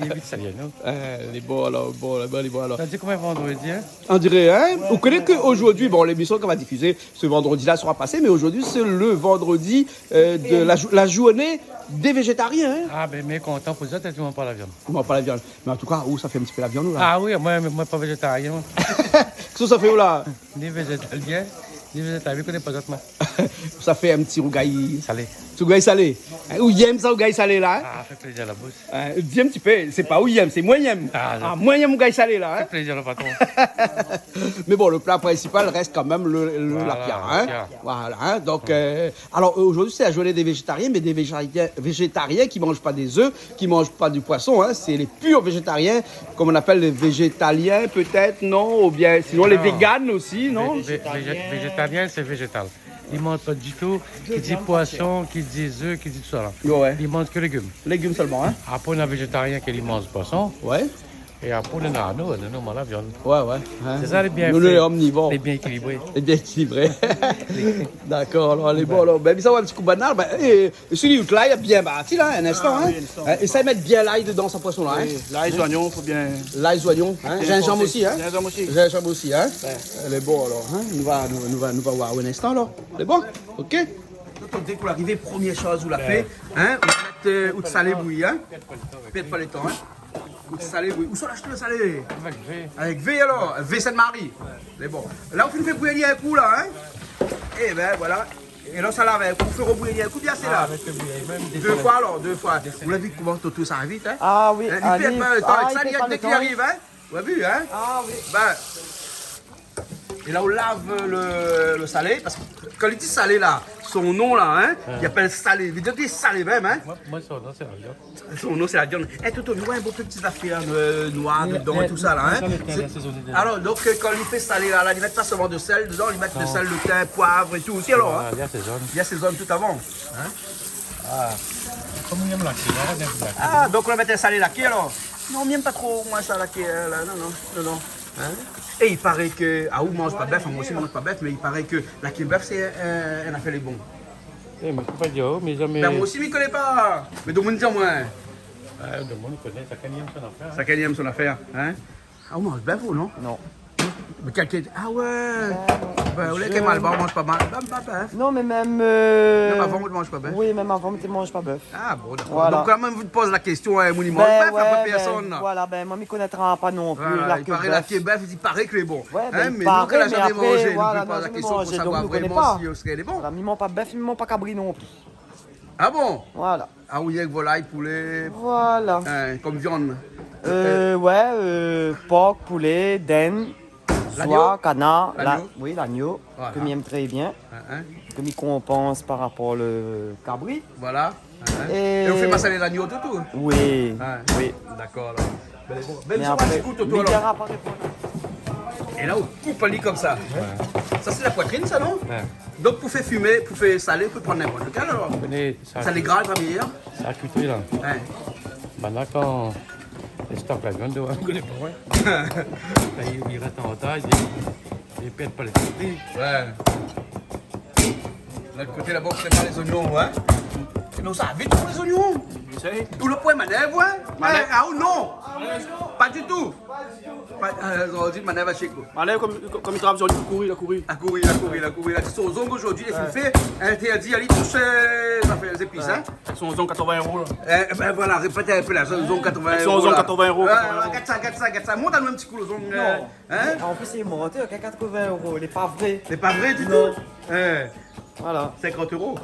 Li évit sa, non ? Euh, lé bon, alor, bon, lé bon, lé bon, alor. Sa di koman, vandrodi, hein ? On dirait, hein ? Vous connaissez que aujourd'hui, bon, l'émission qu'on va diffuser ce vendredi-là sera passée, mais aujourd'hui, c'est le vendredi, euh, de la jou-, la journée des végétariens, hein ? Ah, ben, mi lé kontan pou zot, èske i manz pa la viann ? I manz pa la viann. Mé an tou ka, ou sa fé in ti pé la viann, ou la ? Ah oui, moin, moin pa véjétarien, moin. Kosa ou sa fé, ou la ? Ni véjétalien, ni véjétarien, mi koné pa zot, moin. Sa fé in ti rougay salé. Ti rougay salé. Hein, ou i yèm sa, rougay salé la, hein ? Ah, fé plézir la boush. Hein, di in ti pé, sé pa ou i yèm, sé moin i yèm. Ah, non. Ah, moin i yèm rougay salé la, hein ? Fé plézir le patron. Mé bon, le plat principal reste quand même le, le, la piya, hein ? Voilà, la piya. Voilà, hein ? Donc, euh, alors, euh, aujourd'hui, c'est la journée des végétariens, mais des végétariens, végétariens qui mangent pas des œufs, qui mangent pas du poisson, hein, c'est les purs végétariens, comme on appelle les végétaliens peut-être, non ? Ou bien sinon les véganes aussi, non ? Vé-, vé-, véjé-, véjétalien, sé véjétal. Li manz pa ditou, ki di poisson, ki di zeu, ki di tout sa la. Ouais. Li manz ke légim. Légim solman, hein ? Apré, na véjétarien ke li manz poisson. Ouais. É apré, na, nou, nou, nou manz la viann. Ouais, ouais, hein. Sé sa, lé bien fé. Nou, nou lé omnivor. Lé bien ékilibré. Lé bien ékilibré. Dakor, alor, lé bon, alor. Ben, sa va, in ti kou banal, ben, é, é si li, la, li la bien bati la, in instan, hein. Ah oui, in instan. Hein, é sa, i mèt bien lay dedan, sa, poisson la, hein. Oui, lay, zoignon, fo bien. Lay, zoignon, hein. Bien foncé. Zinzanm osi, hein. Zinzanm osi. Zinzanm osi, hein. Ouais. Lé bon, alor, hein. Nou va, nou, nou va, nou va voir in instan, alor. Lé bon ? Ok. Donk, dé k'ou la arivé, promié shoz ou la fé, hein, ou mèt, euh, ou salé bouyi, hein. Pèrd pa le tan, hein. Ou salé bouyi. Ousa ou la ashté le salé ? Avèk V. Avèk V, alor. V Sainte-Marie. Mé bon. La, ou fine fé bouyi in kou la, hein. É ben, voilà. É la, sa la, ben, ou fé rebouyi in kou, bien, sé la. Ah, mé fé bouyi mèm dé foi, alor, dé foi. Ou la vi koman tout sa i vit, hein. Ah oui, li pèrd pa le tan, ah, li pèrd pa le tan. Dé k'i ariv, hein. Ou la vi, hein ? Ah oui. Ben, é la, ou lav le, le salé, parske kan li di salé la, son non la, hein, li apèl salé. Li vé dir li lé salé mèm, hein. Moin, moin, son non, sé la viann. Son non, sé la viann. É, Toto, nou voi in bonpé ti zafèr, euh, noir dedan é tout sa la, hein. Mé, mé, mé, mé, mé, mé, mé, mé. Alor, donk, euh, kan li fé salé la, la, li mèt pa solman de sèl dedan, li mèt de sèl, de tin, poiv é tout osi, alor, hein. Non. Voilà, li asézone. Li asézone tout avan, hein. Ah. Kom li yèm la kri, voilà, li yèm la kri. Ah, donk ou la mèt salé la kri, alor ? Non, mi yèm pa tro, moin, sa, la kri, euh, la, non, non, non, non. Hein ? É i paré ke, ah, ou manz pa bèf, moin osi, mi manz pa bèf, mé i paré ke la kri bèf, sé, euh, in afèr lé bon. É, moin, mi pé pa dir, oh, mé zamé. Ben, moin osi, mi koné pa. Mé domoun i di amoin. Ah, domoun i koné, shakinn i yèm son afèr, hein. Shakinn i yèm son afèr, hein. Ah, ou manz bèf, ou, non ? Non. Mé kèl, kèl, ah ouais. Ben, non. Ben, ou lé kèl mal, ben, ou manz pa mal. Ben, ben, ben. Non, mé mèm, euh, mèm avan, ou manz pa bèf. Oui, mèm avan, mi té manz pa bèf. Ah bon, dakor. Voilà. Donk la, moin, mi poz la késtion, hein, moun i manz bèf, apré, pèrsone, ben, voilà, ben, moin, mi koné pa non pli, la kri bèf. Voilà, i paré la kri bèf, i paré ke lé bon. Ouais, ben, i paré, mé nou, nou la zamé manzé, nou, nou poz la késtion pou savoir vréman si, euh, sé lé bon. Voilà, mi manz pa bèf, mi manz pa kabri non pli. Ah bon ? Voilà. Ah oui, avèk volay, poulé. Voilà. Hein, kom viann. Euh, ouais, euh, pork, poulé, dinn, zoi, kanar, la-, oui, lagno, ke mi yèm trè bien, ke mi konpans par rapor le kabri. Voilà. Hein, hein. É ou fé masalé lagno toutou ? Oui, oui. Dakor, alor. Mé apré, mi gingn pa répond. É la, ou koup ali komsa. Ouais. Sa, sé la poitrine, sa, non ? Ouais. Donk, pou fé fimé, pou fé salé, ou pé pran ninport lékèl, alor. Sa lé gra, lé pa méyèr ? Sa kui tré la. Ouais. Banna kan lé stok la viann dedan, ou koné pa, ouais. La, li, li rès an rotard, li, li pèrd pa lé koté. Ouais. Lot koté laba, ou prépar lé zoignon, ouais. Non, sa vit pou lé zoignon. Ou la poin manèv, ouais. Manèv. Eh, ah, ou non. Pa ditou. Pa, euh, ou di manèv ashé, koi. Manèv kom, kom, kom li travay, li kouri, li kouri. Li kouri, li kouri, li kouri. Li di son zong zordi, li fé intèrdi, li toush, euh, zafèr zépis, hein. Son zong katrovin éro la. Eh ben voilà, répèt in pé la, son zong katrovin éro la. Son zong katrovin éro, katrovin éro. Gard sa, gard sa, gard sa. Mont anou in ti kou le zong, euh, hein. Non. An plis, li manti, katrovin éro, lé pa vré. Lé pa vré ditou. Non. Eh. Voilà. Sinkant éro.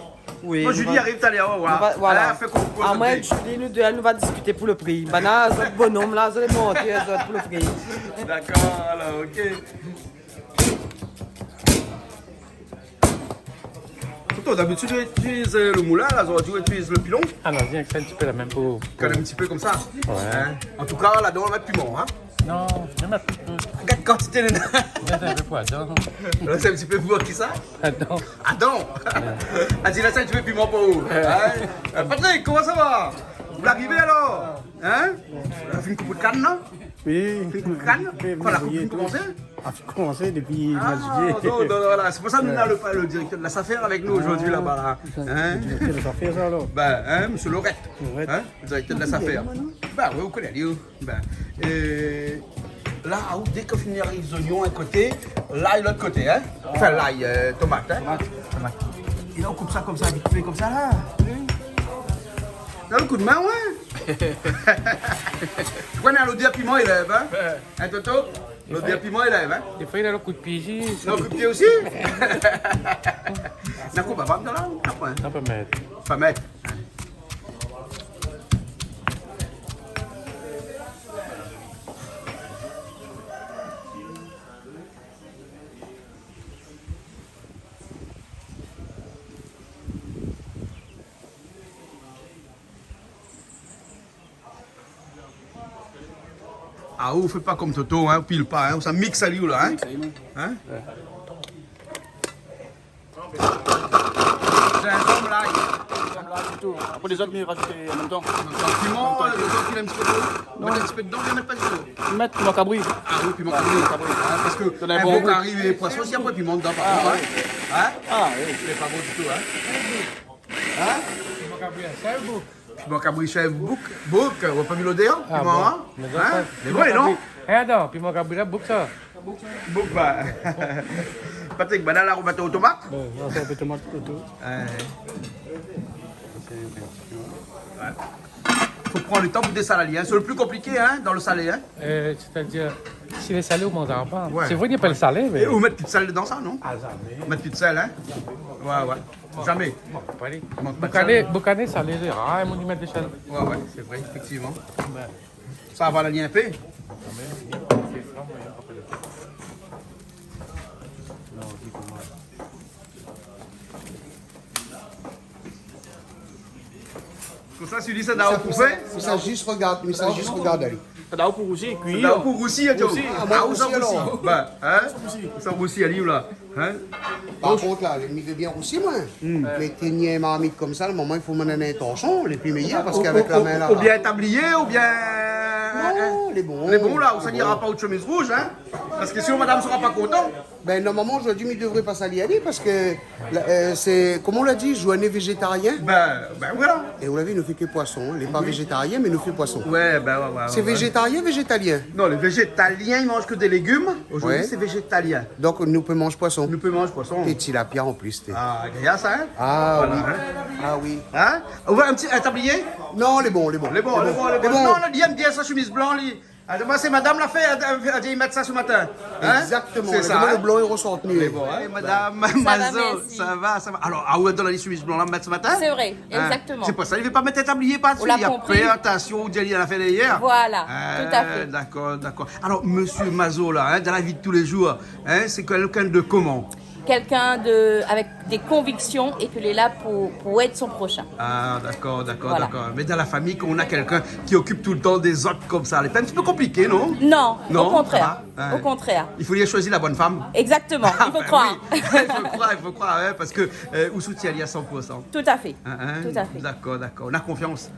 Oui, nou va, Julie i ariv talèr, nou va voir. Voilà. Ah, fé konpran. Amoin, Julie, nou dé, nou va diskité pou le pri. Banna, zot bonom la, zot lé monté, zot pou le pri. Dakor, alor, ok. Toto, dabitid, ou itiliz, euh, le moulin, la, zordi, ou itiliz le pilon. Ah non, mi fé in ti pé la mèm pou, pou... Kan mèm in ti pé komsa. Ouais. Hein ? An tou ka, ladan, ou mèt piman, hein ? Non, mi mèt pa. Gard kantité lé la. Mèt in pé pou Adam. La, sé in ti pé pou kisa ? Adam. Adam. Ouais. Ah, di la, sé in ti pé piman pou ou. Ouais. Hein ? Euh, Patrick, koman sa va ? Ou la arivé alor ? Hein ? Ou la fine koup out kann, non ? Oui. Fine koup out kann ? Oui, oui, oui. Kan la koup fine komansé ? Ah, fo komansé dopi moi de juillet. Ah, non, non, non, voilà. C'est pour ça que nous, on a le, le directeur de la SAFER avec nous aujourd'hui, là-bas, là. Hein ? Le directeur de la SAFER, ça, alors ? Ben, hein, monsieur Laurette. Laurette. Hein ? Le directeur de la SAFER. Ben, oui, vous connaissez, lui. Ben, euh, la, ou, dé ke fini ariv zonyon in koté, lay lot koté, hein ? Enfin, lay, euh, tomat, hein ? Tomat. Tomat. É la, ou koup sa konmsa, vit fé konmsa, la. Dann kou d'min, ouais. Ou koné lodèr piman i lèv, hein ? Ouais. Hein, Toto ? Lodèr piman i lèv, hein ? Défoi, li na lo kou d'pié isi. Non, kou d'pié osi ? Na koup avan, la, ou pa ? Non, pa mèt. Pa mèt. Ah, ou fé pa konm Toto, hein, ou pil pa, hein, ou sa mix ali, ou la, hein ? Mix ali, non ? Hein ? Ouais. Zinzanm, lay. Zinzanm, lay, sé tou. Apré, lézot, mi rajout an mèm tan. Donk, piman, euh, lézot, ou mèt in ti pé dedan ? Non. Ou mèt in ti pé dedan, ou mèt pa ditou ? Mèt piman kabri. Ah oui, piman kabri. Ouais, piman kabri. Ah, parske in bon kari poison, si na poin piman dedan, par kont, hein. Ah oui. Hein ? Ah oui. Lé pa bon ditou, hein. Hein ? Piman kabri, sa, bouk. Piman kabri, sa, bouk. Bouk, ou la pa vi lodèr, piman, hein ? Mé bon, non ? Eh, atann, piman kabri la, bouk sa. Bouk, ba. Patrick, banna la, ou mèt tomat ? Bon, la, sa in pé tomat é tou. Ouais. Fo pran lo tan pou désal ali, hein. Sé lo pli konpliké, hein, dan lo salé, hein. Euh, sétadir, si lé salé, ou manzra pa. Ouais. Sé vré, i apèl salé, mé... É ou mèt pi d'sèl dedan sa, non ? Ah, zamé. Ou mèt pi d'sèl, hein ? Ouais, ouais. Zamé. Bon, pa alé. Mank pa d'sèl. Boukané, boukané salé, sé rar, moun i mèt dé sèl. Ouais, ouais, sé vré, éfèktivman. Ouais. Sa va la, li lé in pé. Konmsa, si li sa, sa, ou sa, koupé. Ou sa zis rogard, ou sa zis rogard ali. Sa doi pou rousi, kui. Sa doi pou rousi, Adjo. Rousi. Ah, moin, ah, ou sa rousi, alor. Ba, hein ? Rousi. Ou sa rousi, ali, ou la. Hein ? Par kont, la, mi vé bien rousi, moin. Hmm. Mé tèni in marmit konmsa, lo moman i fo mèt in torshon, lé pli méyèr, parske avèk la min, la. Ou, ou, ou bien in tablié, ou bien... Non, lé bon. Lé bon, la, ou sa ira pa out shemiz rouz, hein. Parske sinon, madam sera pa kontan. Ben, normalman, zordi, mi devré pa sali ali, parske, la, euh, sé, koman ou la di, zourné vézétarien. Ben, ben voilà. É ou la vi, nou fé ke poison, hein. Lé pa vézétarien, mé nou fé poison. Ouais, ben ouais, ouais, ouais. Sé vézétarien, vézétalien ? Non, lé vézétalien, i manz ke dé légim. Zordi, sé vézétalien. Donk, nou pé manz poison. Nou pé manz poison. É tilapia an plis, té. Ah, gayar sa, hein ? Ah oui. Voilà, hein ? Ah oui. Hein ? Ou vé in ti, in tablié ? Non, lé bon, lé bon. Lé bon, lé bon, lé bon. Lé bon. Non, non, li èm bien sa shemiz blan, li. Ah, ben, sé madam la fé, èl, èl, èl i mèt sa se matin. Hein ? Égzaktoman. Sé sa, hein ? Lo blan i rosort mié. Lé bon, hein ? Madam Mazo, sa va, sa va, mèrsi. Alor, ah, ou la done ali shemiz blan la, mèt se matin ? Sé vré, égzaktoman. Sé pou sa li vé pa mèt in tablié par dsi. Ou la konpri. Li la pèr, atansion, ou di, li la fé dèrièr. Voilà, tout à fait. Ah, dakor, dakor. Alor, mésyé Mazo, la, hein, dan la vi de tou lé zour, hein, sé kèlkin de koman ? Quelqu'un de, avec des convictions et que il est là pour, pour aider son prochain. Ah, dakor, dakor, dakor. Voilà. Mé dan la fami, kan ou na kèlkin ki okip toultan dé zot konmsa, lé pa in ti pé konpliké, non ? Non, au contraire. Non, sa va ? Ouais. Au contraire. I fo li shoizi la bone fanm. Égzaktoman, i fo kroir. Ah, ben oui. I fo kroir, i fo kroir, ouais, parske, euh, ou soutien ali a san pour san. Tout à fait. Hein, hein ? Tout à fait. Dakor, dakor. Ou na konfians.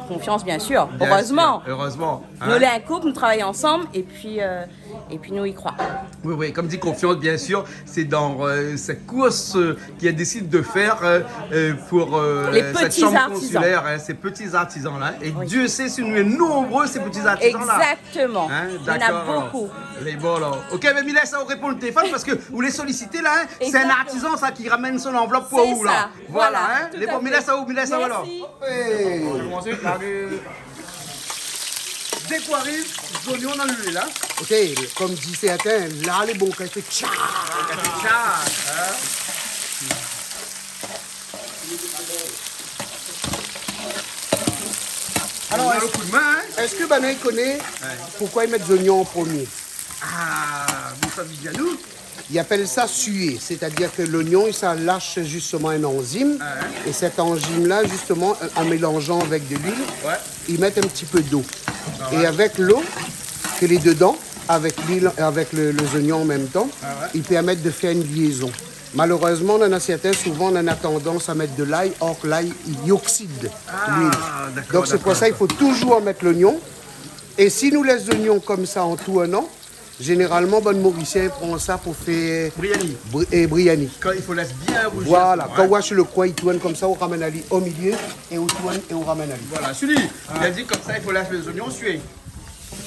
Konfians, bien sûr. Bien sûr, erezman. Hein ? Nou lé in koup, nou travay ansanm, épi, euh, épi nou i kroi. Oui, oui, konm di, konfians, bien sûr, sé dan, euh, sèt kours, euh, ki la désid de fèr, euh, euh, pou, euh, sèt shanm konsilèr, hein, sé pti artizan la. Oui. É Dieu sait si nou lé nonbré, sé pti artizan la. Égzaktoman. Hein, dakor, alor. Néna bonpé. Lé bon, alor. OK, mé mi lès aou réponn téléfone parske ou lé solisité la, hein. Égzaktoman. Sé in artizan sa ki ramèn son anvlop pou ou la. Sé sa. Voilà, hein. Voilà, tout à fait. Lé bon, mi lès aou, mi lès aou alor. Merci. Hey. Dé k'ou ariv, zonyon dan luil, hein. OK, konm di sèrtin, la lé bon, kan i fé tcha. Tcha, hein. Alor, donn amoin lo kou d'min, hein. Èske banna i koné poukosa i mèt zonyon an promié ? Ah, mé sa, Vivianou. I apèl sa suer, sétadir ke lonion, sa i lash zistoman in anzim, é sèt anzim-la, zistoman, euh, an mélanzan avèk de luil, i mèt in ti pé d'lo. É avèk lo ke lé dedan, avèk luil, avèk le, lé zonion an mèm tan, i pèrmèt de fèr in liézon. Malérezman, nana sèrtin, souvan, nana tandans a mèt de lay, or ke lay, i oksid luil. Ah, dakor, dakor. Donk, sé pou sa, i fo touzour mèt lonion. É si nou lès lonion konmsa an tournan, Zénéralman, bann Morisien i pran sa pou fé Briani. Bri-, é briani. Kan i fo lès bien rouzi. Voilà, kan ou wa si lo koin i tourn konmsa, ou ramèn ali o milié, é ou tourn é ou ramèn ali. Voilà, sili, li la di konmsa, i fo lès lé zoignon sué.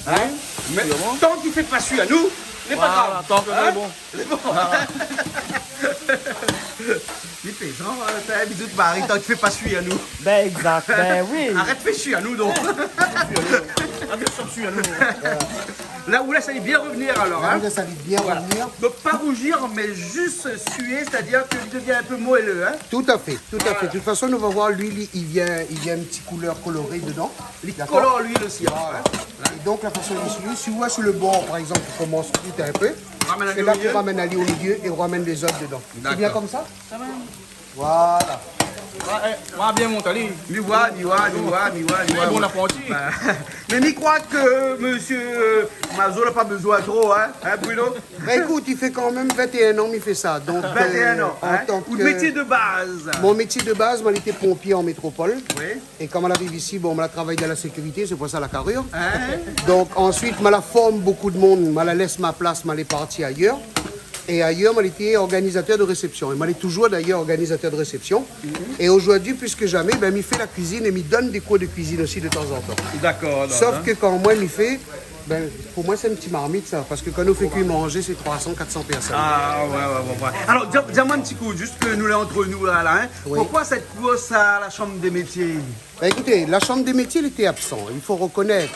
Hein ? Mé tan k'i fé pa sui anou, lé pa grav. Voilà, tan ke lé bon. Lé bon. Li plézant, hein, sa, bisous Marie, tan k'i fé pa sui anou. Bin, égzak, bin oui. Arèt fé sui anou, donk. Arèt fé sui anou. La ou lès ali bien revnir, alor, hein. La ou lès ali bien revnir. Donk, pa rouzir, mé zis sué, sétadir ke li devien in pé moelleux, hein. Tout à fait, tout à fait. De tout fason, nou va voir, luil, li, li vien, li vien in ti koulèr koloré dedan. Li kolor luil osi, hein. Voilà. É donk, la fason de sué, si ou wa si lo bor, par égzanp, i komans kouté in pé, sé la ou ramèn ali o milié é ou ramèn lézot dedan. Sé bien konmsa ? Voilà. Wa, é, wa bien mont ali. Mi wa, mi wa, mi wa, mi wa, mi wa. Bon, la parti. Bin, mé mi kroi ke mésyé, euh, Mazo la pa bezoin tro, hein, hein, Bruno ? Bin, ékout, i fé kan mèm vin-é-in an mi fé sa. Donk, euh, an tan ke... Vin-é-in an, hein ? Out métié de baz. Mon métié de baz, moin lété ponpié an métropol. Oui. É kan moin la ariv isi, bon, moin la travay dan la sékirité, sé pou sa la karir. Hein ? Donk, ansuit, moin la form bonpé de moun, moin la lès mon plas, moin la parti ayèr. É ayèr, moin lété organizatèr de résépsion. É moin lé touzour, dayèr, organizatèr de résépsion. Mhm. É ojourdui, plis ke zamé, bin, mi fé la kuizine é mi donn dé kour de kuizine osi de tanzantan. Dakor, dakor. Sof ke kan moin mi fé, bin, pou moin, sé in ti marmit, sa. Parske kan nou fé kui manzé, sé troi san, kat san pèrsone. Ah, ouais, ouais, ouais, ouais. Alor, di, di amoin in ti kou, zis ke nou lé ant nou la, la, hein. Oui. Poukoi sèt kours a la Chambre des Métiers ? Bin, ékout, la Chambre des Métiers, li lété absan, i fo rekonèt.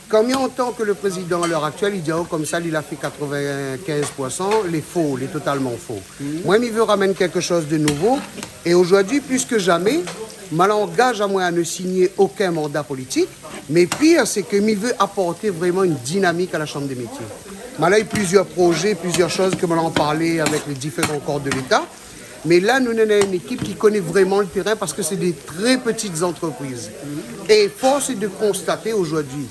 Konbien de tan ke lo prézidan, a lèr aktièl, li di, oh, konmsa, li la fé katrovin-kinz pou san, lé fo, lé totalman fo. Mhm. Moin, mi vé ramèn kékshoz de nouvo. É ojourdui, plis ke zamé, moin la angaz amoin a ne signé okin manda politik. Mé pir, sé ke mi vé aport vréman in dinamik a la Chambre des Métiers. Moin la u plizièr prozé, plizièr shoz ke moin la parl avèk lé diféran kor de Léta. Mé la, nou néna in ékip ki koné vréman lo térin parske sé dé trè ptit zantrepriz. É fors lé de konstaté ojourdui,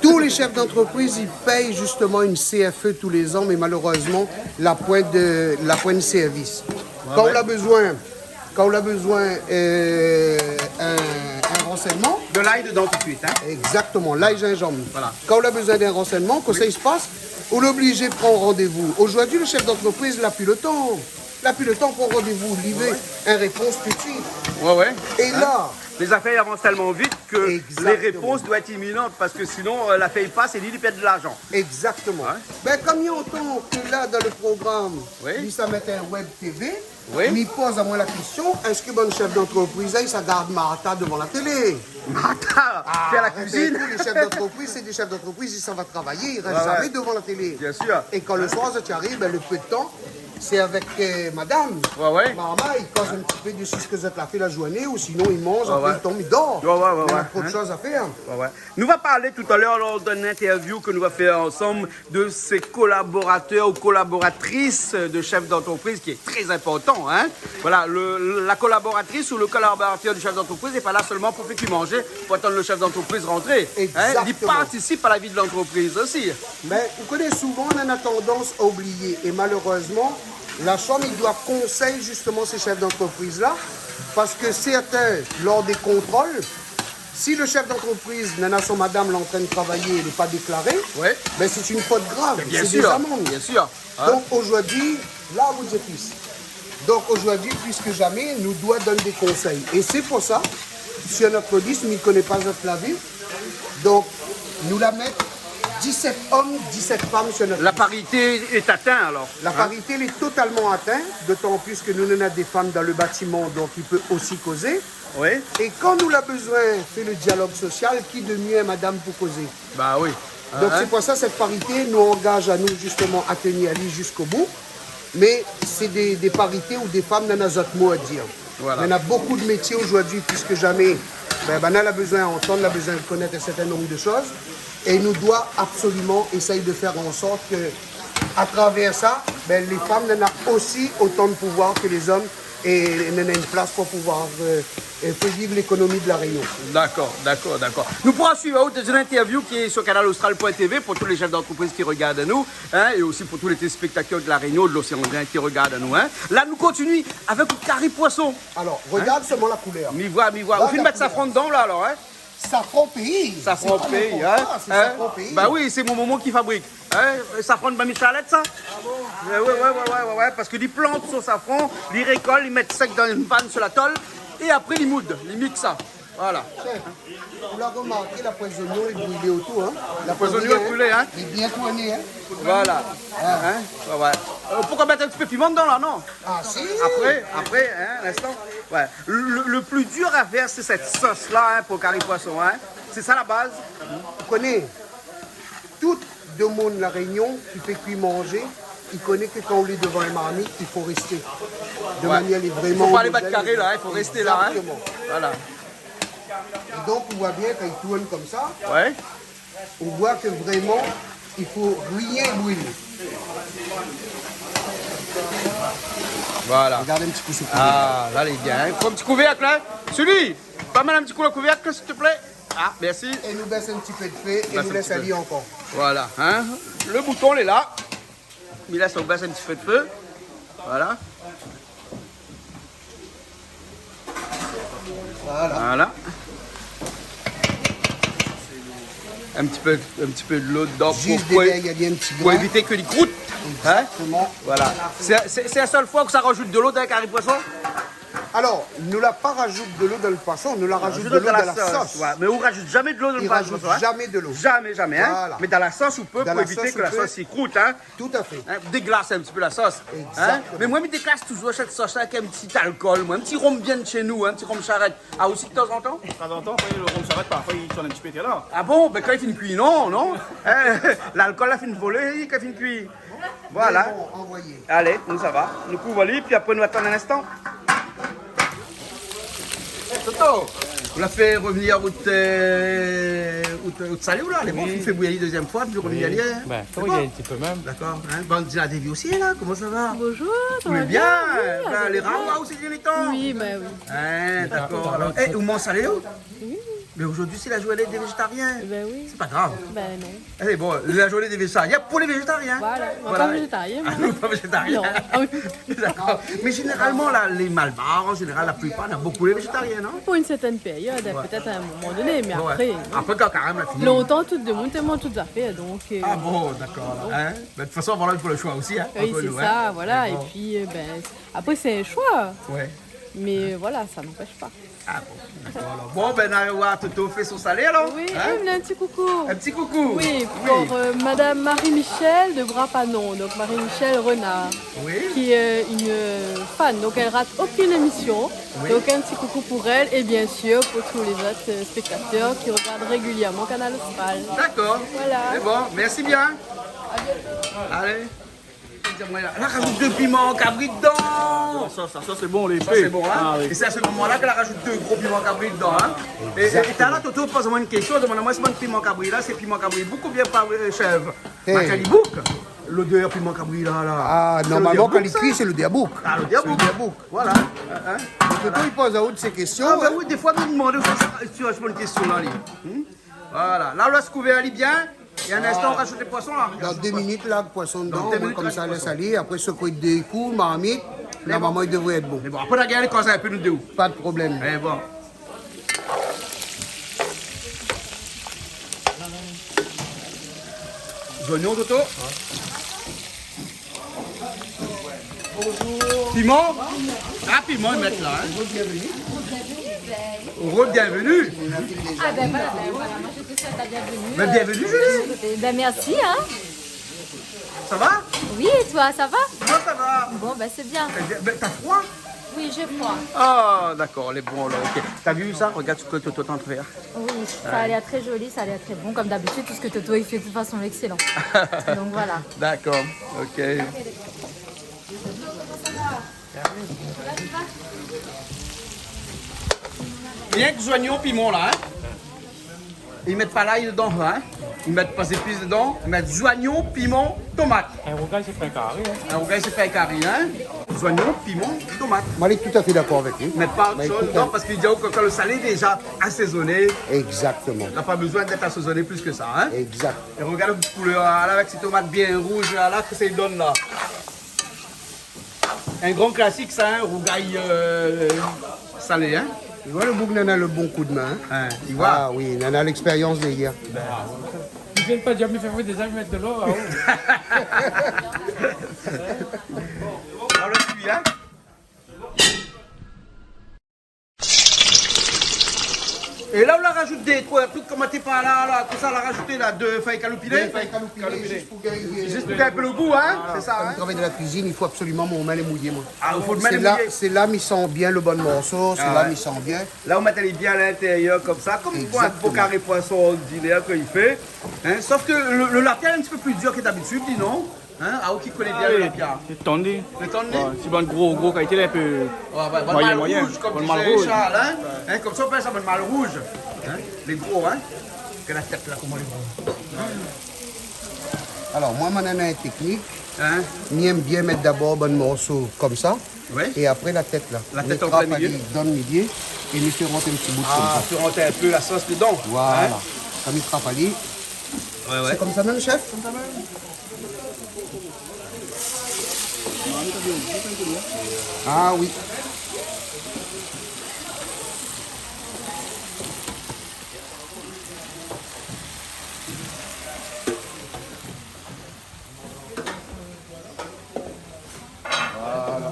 tout lé shèf d'antrepriz, i pèy zistoman in C F E tou lé zan, mé malérèzman, la poin de, la poin de sèrvis. Ouais, ouais. Kan ou la bezoin, kan ou la bezoin, euh, in, in ransèyman. De lay dedan tout suit, hein. Égzaktoman, lay, zinzanm. Voilà. Kan ou la bezoin d'in ransèyman, koman sa i spas, ou lé oblizé pran randévou. Ojourdui, lo shèf d'antrepriz la pi lo tan. La pi lo tan pran randévou, li vé in répons tout suit. Ouais, ouais. É la, lé zafèr i avans tèlman vit ke lé répons i doi èt iminan, parske sinon, euh, la fèy i pas é li, li pèrd de larzan. Égzaktoman. Ouais. Bin, konm i antann ke la, dan lo program, li sa mèt in web T V, mi poz amoin la késtion, èske bann shèf d'antrepriz la, i sa gard Martha dovan la télé ? Martha, fé la kuizine. Ah, bin, tout lé shèf d'antrepriz, sé dé shèf d'antrepriz, i sava travay, i rès zamé dovan la télé. Bien sûr. É kan lo soir, zot i ariv, bin, lo pé de tan, sé avèk, euh, madam. Ouais, ouais. Marmay, i koz in ti pé de sak zot la fé la zourné, ou sinon, i manz, apré, i tonm, i dor. Ouais, ouais, ouais. Néna tro de shoz a fèr. Ouais, ouais. Nou va parl talèr, lor d'in interview ke nou va fé ansanm, de sé kolaboratèr ou kolaboratris de shèf d'antrepriz, ki lé trè inportan, hein. Voilà, le, la kolaboratris ou le kolaboratèr du shèf d'antrepriz lé pa la sèlman pou fé kui manzé, pou atann lo shèf d'antrepriz rantré, hein. Égzaktoman. Li partisip a la vi de l'antrepriz osi. Bin, ou koné, souvan, nou néna tandans a oublié. É malérèzman, la Chambre i doi konsèy zistoman sé shèf d'antrepriz la, parske sèrtin, lor dé kontrol, si lo shèf d'antrepriz néna son madam lé antrinn travay, lé pa déklaré, bin, sé in fot grav, sé dé zamann. Bien sûr, bien sûr. Hein ? Donk, ojourdui, la, ou di fis. Donk, ojourdui, plis ke zamé, nou doi donn dé konsèy. É sé pou sa, sur nout lis, mi koné pa zot la vi, donk, nou la mèt disèt om, disèt fanm sur nout lis. La parité lé atin, alor. La parité lé totalman atin, dotan plis ke nou néna dé fanm dan lo batiman, donk i pé osi kozé. Oui. É kan nou la bezoin fé lo dialog sosial, ki de mié in madam pou kozé ? Ba oui. Donk, sé pou sa, sèt parité, nou angaz anou zistoman a tenir ali ziska bout. Mé sé dé, dé parité ousa dé fanm néna zot mo a dir. Voilà. Néna bonpé de métié ojourdui, plis ke zamé, bin, banna la bezoin antann, la bezoin konèt in sèrtin nonb de shoz. É nou doi absoliman éséy de fèr an sort ke, a travèr sa, bin, lé fanm néna osi otan de pouvoir ke lé zom. É néna in plas pou pouvoir, euh, euh, fé viv lékonomi de La Rényon. Dakor, dakor, dakor. Nou poura suiv aou dan in interview ki lé sur kanal austral point T V pou tout lé shèf d'antrepriz ki rogard anou, hein, é osi pou tout lé téléspektatèr de La Rényon, de l'Océan Indien ki rogard anou, hein. La, nou kontinié avèk out kari poison. Alor, rogard solman la koulèr. Mi voi, mi voi. Ou fine mèt safran dedan la, alor, hein. Safran péi. Safran péi, hin. Sé pa n'inport koi, sé safran péi. Hin ? Ba oui, sé mon momon ki fabrik. Hin ? Safran de Mamie Charlette, sa ? Ah bon ? Wé, wé, wé, parske li plant son safran, li rékolt, li mèt sèk dan in vann su la tol, é apré li moud, li miks sa. Voilà. Chef, ou la romarké, la pwin zoignon lé brilé otour, hin. La pwin zoignon lé brilé, hin. Lé bien tourné, hin. Voilà. Ah. Hin ? Wé, wé. Euh, poukoi mèt in ti pé piman dedan la, non ? Ah, si. Apré, apré, hin, in instan. Wé. Le, le pli dir a fèr, sé sèt sos-la, hin, pou kari pwason, hin. Sé sa la baz. Ou koné, tout demoun La Rényon ki fé kui manzé, i koné ke kan ou lé dovan in marmit, i fo rèsté. De manièr lé vréman modèl. Wé. I fo pa alé bat karé la, hin, i fo rèsté la, hin. Exactement. Voilà. É donk, ou voi bien kan i tourn konmsa, wé, ou voi ke vréman, i fo rien brilé. Voilà. Regard in ti kou se kouvèrk. Ah, la, lé bien, hin. Fo in ti kouvèrk, la. Sully, pa mal in ti kou le kouvèrk, s'il te plaît. Ah, mèrsi. É nou bès in ti pé de fé, é nou lès alé ankor. Voilà, hin. Le bouton lé la. Mi lès, ou bès in ti pé de fé. Voilà. Voilà. Voilà. In ti pé, in ti pé dolo dedan pou, pou, zis pou dèryèr, i mèt in ti grin, pou évit ke li krout. Hin ? Exactement. Voilà. Sé, sé, sé la sèl foi ke sa rajout dolo dan in kari pwason ? Alor, nou la pa rajout dolo dan le pwason, nou la rajout dolo dan la sos. Wé, mé ou rajout zamé dolo dan le pwason, hin ? I rajout zamé dolo. Zamé, zamé, hin ? Voilà. Mé dan la sos, ou pé, pou évit ke la sos i krout, hin ? Dan la sos, ou pé. Tout à fait. Hin, déglas in ti pé la sos. Hin ? Exactement. Mé moin, mi déglas touzour sèt sos-la avèk in ti alkol, moin, in ti rom bien de shé nou, in ti rom Charette. Ah, osi, de tanzantan ? De tanzantan, apré, le rom Charette, parfoi, i tourn in ti pé, la. Ah bon ? Bin, kan li fine kui, non, non ? Hin, lalkol la fine volé, kan li fine kui. Voilà. Mé bon, anvoyé. Alé, nou sava. Nou kouv ali, pi apré, nou atann in instan. Toto, ou la fé revnir out, euh, out, out salé, ou la, lé bon, ou fé bouyir ali dezyèm foi, pi ou revni ali, hin. Bin, fo bouyir in ti pé mèm. Dakor, hin. Bon, di la dévi osi, la, koman sa va ? Bonjour, ça va bien ? Ou lé bien ? Oui, ça va bien. Bin, lé rar, ou, sé dèrnié tan. Oui, bin oui. Hin, dakor. Alor, é, ou manz salé, ou ? Oui. Mé zordi, sé la zourné dé vézétarien. Bin oui. Sé pa grav. Bin non. Alé, bon, la zourné dé vézétarien pou lé vézétarien. Voilà, nou lé pa vézétarien, nou. Ah, nou lé pa vézétarien. Non. Ah oui. Dakor. Mé zénéralman, la, lé Malbar, an zénéral, la plipar, na bonpé lé vézétarien, non ? Pou in sèrtin périod, pétèt a in moman doné, mé apré, non. Apré, kan karèm la fini. Lontan, tout demoun té manz tout zafèr, donk, euh... Ah bon, dakor, alor, hin ? Bin, de tout fason, voilà, pou le shoi osi, hin, ant nou, hin. Oui, sé sa, voilà. Mé bon. É pi, euh, bin, apré, sé in shoi. Wé. Mé voilà, sa n'anpèsh pa. Ah bon, dakor, alor. Bon, bin, nou va oir Toto fé son salé, alor. Oui, hin ? É, in ti koukou. In ti koukou. Oui, pou, euh, Madame Marie-Michel de Brapanon, donc Marie-Michel Renard, oui, qui est une, euh, fan, donc elle rate aucune émission. Oui. Donc un petit coucou pour elle et bien sûr pour tous les autres, euh, spectateurs qui regardent régulièrement Kanal Austral. Dakor. Voilà. Sé bon, mèrsi bien. À bientôt. Alé. La rajout de piman kabri dedan. Ah, sa, sa, sa, sé bon, lé... Sa, sé bon, hin ? Ah oui. É sé a se moman-la ke la rajout dé gro piman kabri dedan, hin ? Exactement. É, é, é talèr, Toto, poz amoin in késtion, domann amoin si bann piman kabri la, sé piman kabri bouk oubien pa, euh, shèv ? Hin. Kan li bouk, lodèr piman kabri la, la. Ah, normalman, kan li kui, sé lodèr bouk. Ah, lodèr bouk. Sé lodèr bouk. Voilà. Hin, hin. Toto i poz aou sé késtion, hin ? Ah, bin oui, défoi, mi domann, ou fé sa, si ou poz amoin in késtion la, li. Hmm ? Voilà. La, ou lès kouvèr ali bien. É in instan, ou rajout lé pwason, la. Dan dé minit, la, pwason dedan, dan dé minit, konmsa, lès ali. Apré, sekoué dé kou, marmit. Normalman, i devré èt bon. Mé bon, apré, la gingn koz in pé, nou dé. Pa de problèm. Mé bon. Zoignon, Toto. Piman ? Ah, piman, i mèt la, hin. Re-bienvenue. Ah, bin voilà, bin voilà, moin, je te souhaite la bienvenue. Bin, euh, bienvenue, Julie. Eh bin, merci, hin. Sa va ? Oui, é toi, sa va ? Moin, sa va. Bon, bin, sé bien. Eh bien, bin, ou na froi ? Oui, j'ai froid. Ah, dakor, lé bon, la, OK. Ou la vi sa ? Regard sak Toto lé antrin fé. Oui, ça a l'air très joli, ça a l'air très bon. Comme d'habitude, tout ce que Toto, il fait de façon excellente. Donc voilà. Dakor, OK. Rienk zoignon, piman la, hin. I mèt pa lay dedan, hin. I mèt pa zépis dedan. I mèt zoignon, piman, tomat. In rougay, sé pa in kari, hin. In rougay, sé pa in kari, hin. Zoignon, piman, tomat. Moin lé tout à fait dakor avèk li. Mèt pa ot shoz dedan, parske li di aou ke le salé lé déza asézoné. Exactement. Na pa bezoin d'èt asézoné plis ke sa, hin. Exact. É regard la koulèr la, avèk sé tomat bien rouz la, la, ke sa i donn la. In gran klasik sa, hin, rougay, euh, salé, hin. Ou voi, lo boug néna lo bon koudmin, in. In, ou voi. A oui, néna lékspérians dèrièr. Li vien pa dir, mé fé déza, mi mèt dolo, a, o. Bon, la, ou la kui, in. É la, ou la rajout dé troi trik, koman té pa la, la, tousa, la rajouté la, dé fèy kaloupilé. Dé fèy kaloupilé, kaloupilé. Zis pou gingn, zis pou gingn in pé lo gou, in. Voilà. Sé sa, in. Konm mi travay dan la kuizine, i fo absoliman mon min lé mouyé, moin. A, ou fo out min lé mouyé. Sé la, sé la mi san bien lo bon morso, sé la mi san bien. A oué. La, ou mèt ali bien a lintérièr konmsa, konm in bon karé poison ordinèr ke li fé. Exactement. In, sof ke lo, lo lapia lé in ti pé pli dir ke dabitid, di non ? In, a, ou ki koné bien lo lapia. A oui, sé tonn. Sé tonn ? Oué, sé bann gro, gro kalité la, in pé moiyin, moiyin. Oué, oué, bann mal rouz, konm di Charles, in. Oué. In, konmsa, ou apèl sa bann mal rouz. In, lé gro, in. Gard la tèt la, koman lé gro. Alor, moin, moin néna in téknik. In ? Mi èm bien mèt dabor bann morso konmsa. Oué. É apré, la tèt la. La tèt an plin milié. Mi trap ali dan milié é mi fé rant in ti bout konmsa. A, fé rant in pé la sos dedan. Voilà. In ? Kan mi trap ali. Oué, oué. Sé konmsa mèm, chèf ? Konmsa mèm. A oui. Voilà.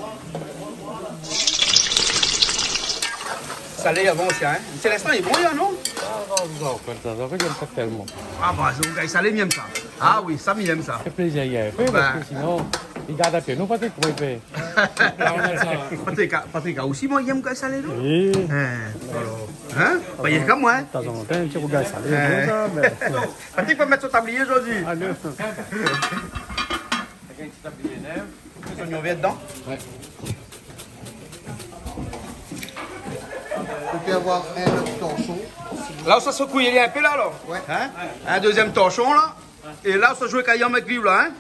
Salé avan osi, in ? Sé linstan, lé bon, non ? A, non, non, konmsa, sa fé konmsa tèlman. A, ba, sa, ou gingn salé, mi èm sa. A oui, sa, mi èm sa. Fé plézir, i fé, parske sinon, i gard in pé. Nou, Patrick, koman i fé ? Patrick, Patrick osi, moin, i èm kan salé, non ? Oui. In, alor, in ? Ba, i èm konm moin, in ? Tazantan, in ti kou gingn salé, in, bon, sa, mé Patrick va mèt son tablié zordi. A, non. Avèk in ti tablié nèf. Mèt zoignon vèr dedan. Oué. Ou pé avoir in ot torshon. La, ou sa sekouy ali in pé la, alor. Oué. In ? In dézièm torshon, la. É la, ou sa zoué kayanm avèk li, la, in ?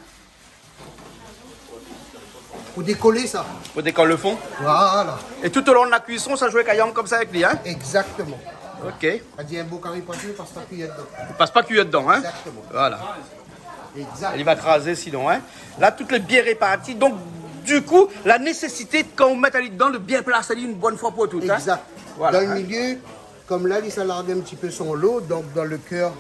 Pou dékolé sa. Pou dékol lo fon. Voilà. É tout o lon de la kuison, sa zoué kayanm konmsa avèk li, in ? Exactement. OK. Sa di in bon kari poison, i pas pa kuiyèr dedan. I pas pa kuiyèr dedan, in ? Exactement. Voilà. Exact. Li va krazé sinon, in. La, tout lé bien réparti. Donk, di kou, la nésésité, kan ou mèt ali dedan, de bien plas ali in bone foi pou tout, in. Exact. Voilà, in. Dan lo milié, konm la, li sa larg in ti pé son lo, donk dan lo kèr,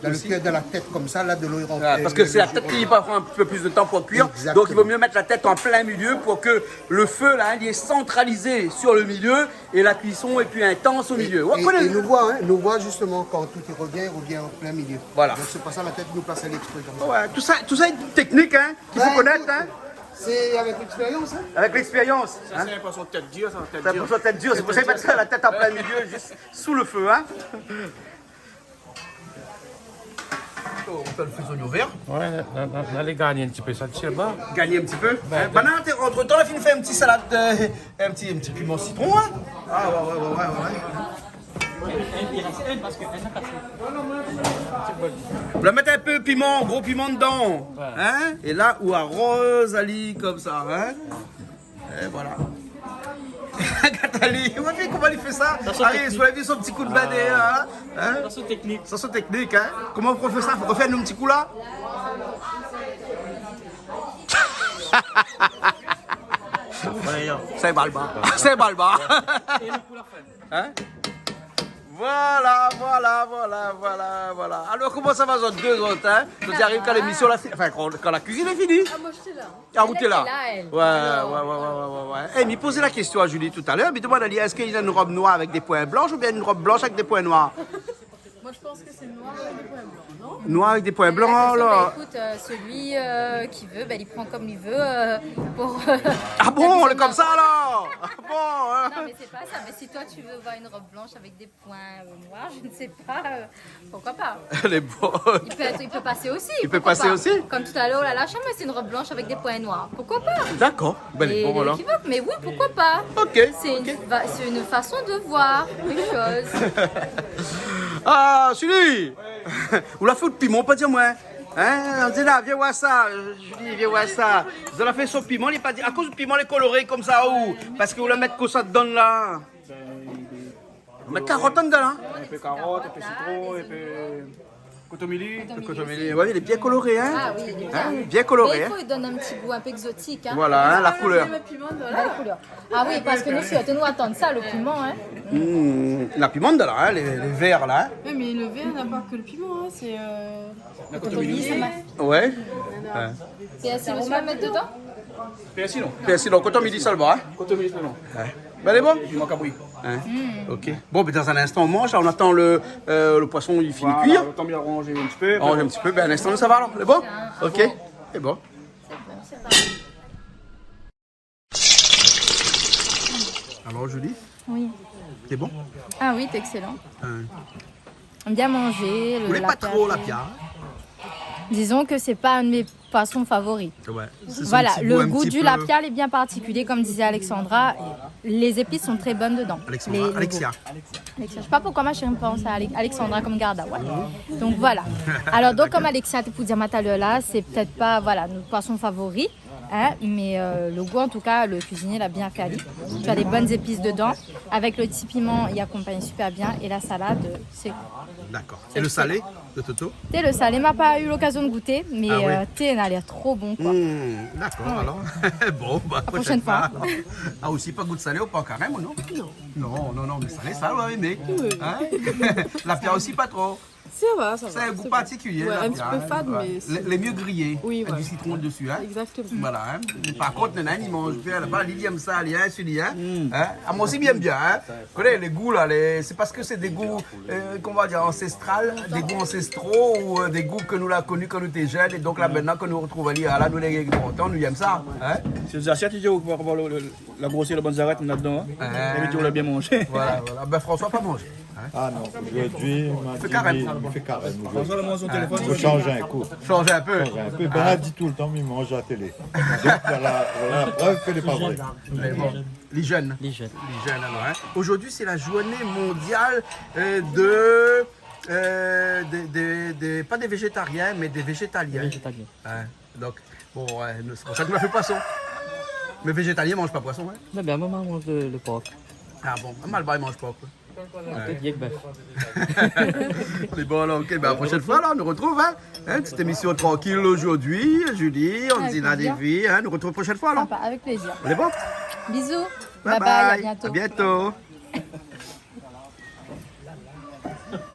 dan lo kèr, dan la tèt konmsa, la, dolo i rant, oué, parske sé la tèt ki va pran in ti pé plis de tan pou kuir. Exactement. Donk, i vo mié mèt la tèt an plin milié pou ke lo fé, la, li lé santralizé su lo milié é la kuison lé pli intans o milié. É, é nou voi, in, nou voi zistoman kan tout i revien, i revien an plin milié. Voilà. Donk sé pou sa la tèt nou plas ali éksprè konmsa. Oué, tousa, tousa lé in téknik, in, k'i fo konèt, in. Oué, sé avèk lékspérians, in. Avèk lékspérians, in. Sa, sé in poison tèt dir, sa, tèt dir. Sé in poison tèt dir, sé pou sa i mèt sa, la tèt an plin milié, zis sou lo fé, in. O, ou fé lo fé zoignon vèr. Oué, la, la, la, la, lé gingn in ti pé sa, ti sé pa. Gingn in ti pé. Bin, in, de- pandan, antretan, la fine fé in ti salad, eu, in ti, in ti piman sitron, in. A, oué, oué. Ou la mèt in pé piman, gro piman dedan, in. Oué. É la, ou aroz ali konmsa, in. É voilà. Gard ali, ou voi koman li fé sa ? Sa, sé téknik. Alé, ou la vi son ti kou d'min dèrièr, in ? Sa, sé téknik. Sa, sé téknik, in ? Koman ou fé sa ? Fo fé in ti kou la. Sa lé mal ba. Sa lé mal ba. In ? Voilà, voilà, voilà, voilà, voilà. Alor, koman sa va, zot dé, zot, in ? Zot i ariv kan lémision la fini, anfin, kan, kan la kuizine lé fini. A, moin, mi té la. A, ou té la. Moin té la, èl. Oué, oué, oué. É, mi poz la késtion a Julie talèr, mi domann ali, èske li néna in rob noir avèk dé poin blansh oubien in rob blansh avèk dé poin noir ? Moi, je pense que c'est noir avec des points blancs, non ? Noir avèk dé poin blansh, alor. Quelle est la question ? Bah, écoute, euh, celui, euh, qui veut, bah, il prend comme il veut, euh, pour, euh, la vision de la robe. A bon, lé konmsa, alor ? A bon, in ? Non, mais c'est pas ça. Mais si toi, tu veux voir une robe blanche avec des points, euh, noirs, je ne sais pas, euh, pourquoi pas ? Lé bon. Il peut être, il peut passer aussi, pourquoi pas ? Il peut passer aussi ? Comme tout à l'heure, oh là là, cham, c'est une robe blanche avec des points noirs. Pourquoi pas ? D'accord. Bin, lé bon, alor. Et l'équivoque, mais oui, pourquoi pas ? OK, OK. C'est une fa-, c'est une façon de voir les choses. A, Julie ! Ou la fé out piman, pa di amoin. In ? Ou di la, vien voir sa. Julie, vien voir sa. Zot la fé son piman, li pa di, akoz out piman lé koloré konmsa, ou ? Parske ou la mèt kosa dedan la ? Mèt karot dedan, in ? In pé karot, in pé sitron, in pé Kotomili. Kotomili. Kotomili. Ouais, il est bien coloré, hein ? Ah oui, il est bien. Hein ? Bien coloré, hein ? Mais il faut lui donner un petit goût un peu exotique, hein. Voilà, hein, la couleur. Bèl koulèr. Ah oui, parske nou, sirtou, nou atann sa, lo piman, hein. Hmm, la piman, la, hein, les, les verts, là, hein. Oui, mais le vert n'a pas que le piment, hein, c'est, euh, le kotomili. Ouais. Ouais. Pèrsi osi, ou va mèt dedan ? Pèrsi, non. Pèrsi, non. Kotomili sèlman, hein. Kotomili sèlman. Ouais. Ben, lé bon ? Piman kabri. Hein ? Hmm. Ok. Bon, ben, dans un instant, on mange. On attend le, euh, le poisson, il finit de cuire. Voilà, le temps de arranger un petit peu. Arrange un petit peu. Ben, un instant, ça va, alors. Lé bon ? Ok. Lé bon. Alors, Julie, oui. C'est bon ? Ah oui, c'est excellent. Hein. Bien mangé, le, ou lé pa tro lapia, hein ? Disons que c'est pas un de mes poissons favoris. Ouais. Voilà, le goût du lapia, il est bien particulier, comme disait Alexandra. Les épices sont très bonnes dedans. Alexandra, les, les Alexia. Alexia. Je sais pas pourquoi ma chérie me pense à Ale-, Alexandra comme garde, ouais. Donc voilà. Alors, donc, comme Alexia té pou dir talèr la, c'est peut-être pas, voilà, notre poisson favori. Hein, mais, euh, le goût, en tout cas, le cuisinier l'a bien fait, Ali. Tu as des bonnes épices dedans. Avec le petit piment, il accompagne super bien. Et la salade, c'est... D'accord. Et le salé de Toto ? Té, le salé, ma pa u lokazion de gouté, mais, euh, té, na lèr tro bon, koi. Ah ouais. Hmm, d'accord, alors. Bon, bah, la prochaine fois, alors. Ah, osi, pa gou salé ou pa, karèm, non ? Non. Non, non, non, mé salé, sa, ouais, mé, hein ? Lapia osi, pa tro. Ça va, ça va. C'est un goût particulier, ouais, lapia, hein. Un petit peu fade, mais c'est... Lé, lé mieux grillé, avec du citron dessus, hein. Exactement. Voilà, hein. Par contre, néna, i manz bien laba, li èm sa, li, hein, Sully, hein. Hein ? Ah, moin osi, mi èm bien, hein. Ou koné, les goûts, là, les, c'est parce que c'est des goûts, euh, comment dire, ancestrales, des goûts ancestraux ou, euh, des goûts ke nou la koni kan nou té jenn, é donk la, maintenant ke nou retrouv ali, ah, la, nou lé gran, nou èm sa, hein. Sé zasièt, i di, ou, par rapor le, le, la grosèr, la bann zarèt néna dedan, hein. Ouais. É li di, ou la bien manzé. Voilà, voilà. Ben, François pa manzé. Hein ? Ah non, aujourd'hui, ma di, mi fé karèm. Mi fé karèm aujourd'hui. François, le manzé au téléphone, hein, aujourd'hui. Faut changer un coup. Changer un peu. Changer un peu. Ben, la di tout le temps, mi manz à la télé. Donc, voilà, voilà la preuve que lé pa vré. Mais bon, les jeunes. Les jeunes. Les jeunes, alors, hein. Aujourd'hui, c'est la journée mondiale, euh, de, euh, des, des, des, pas des végétariens, mais des végétaliens. Des végétaliens. Hein. Donc, bon, ouais, nou, sé pou sa ke nou la fé poisson. Mé végétalien i manz pa poisson, hein. Non, ben, ma momon i manz le, le por. Ah bon, ma momon i manz por, koi. Ouais. Té di èk bèf. Mé bon, alors, ok, ben, la prochaine fois, là, on nous retrouve, hein. Hein, petite émission tranquille aujourd'hui, Julie, Andina, Davy, hein, nou retrouv prochaine fois, alors. Avec plaisir. Sympa, avec plaisir. Lé bon ? Bisous. Bye bye, à bientôt. Bye bye, à bientôt.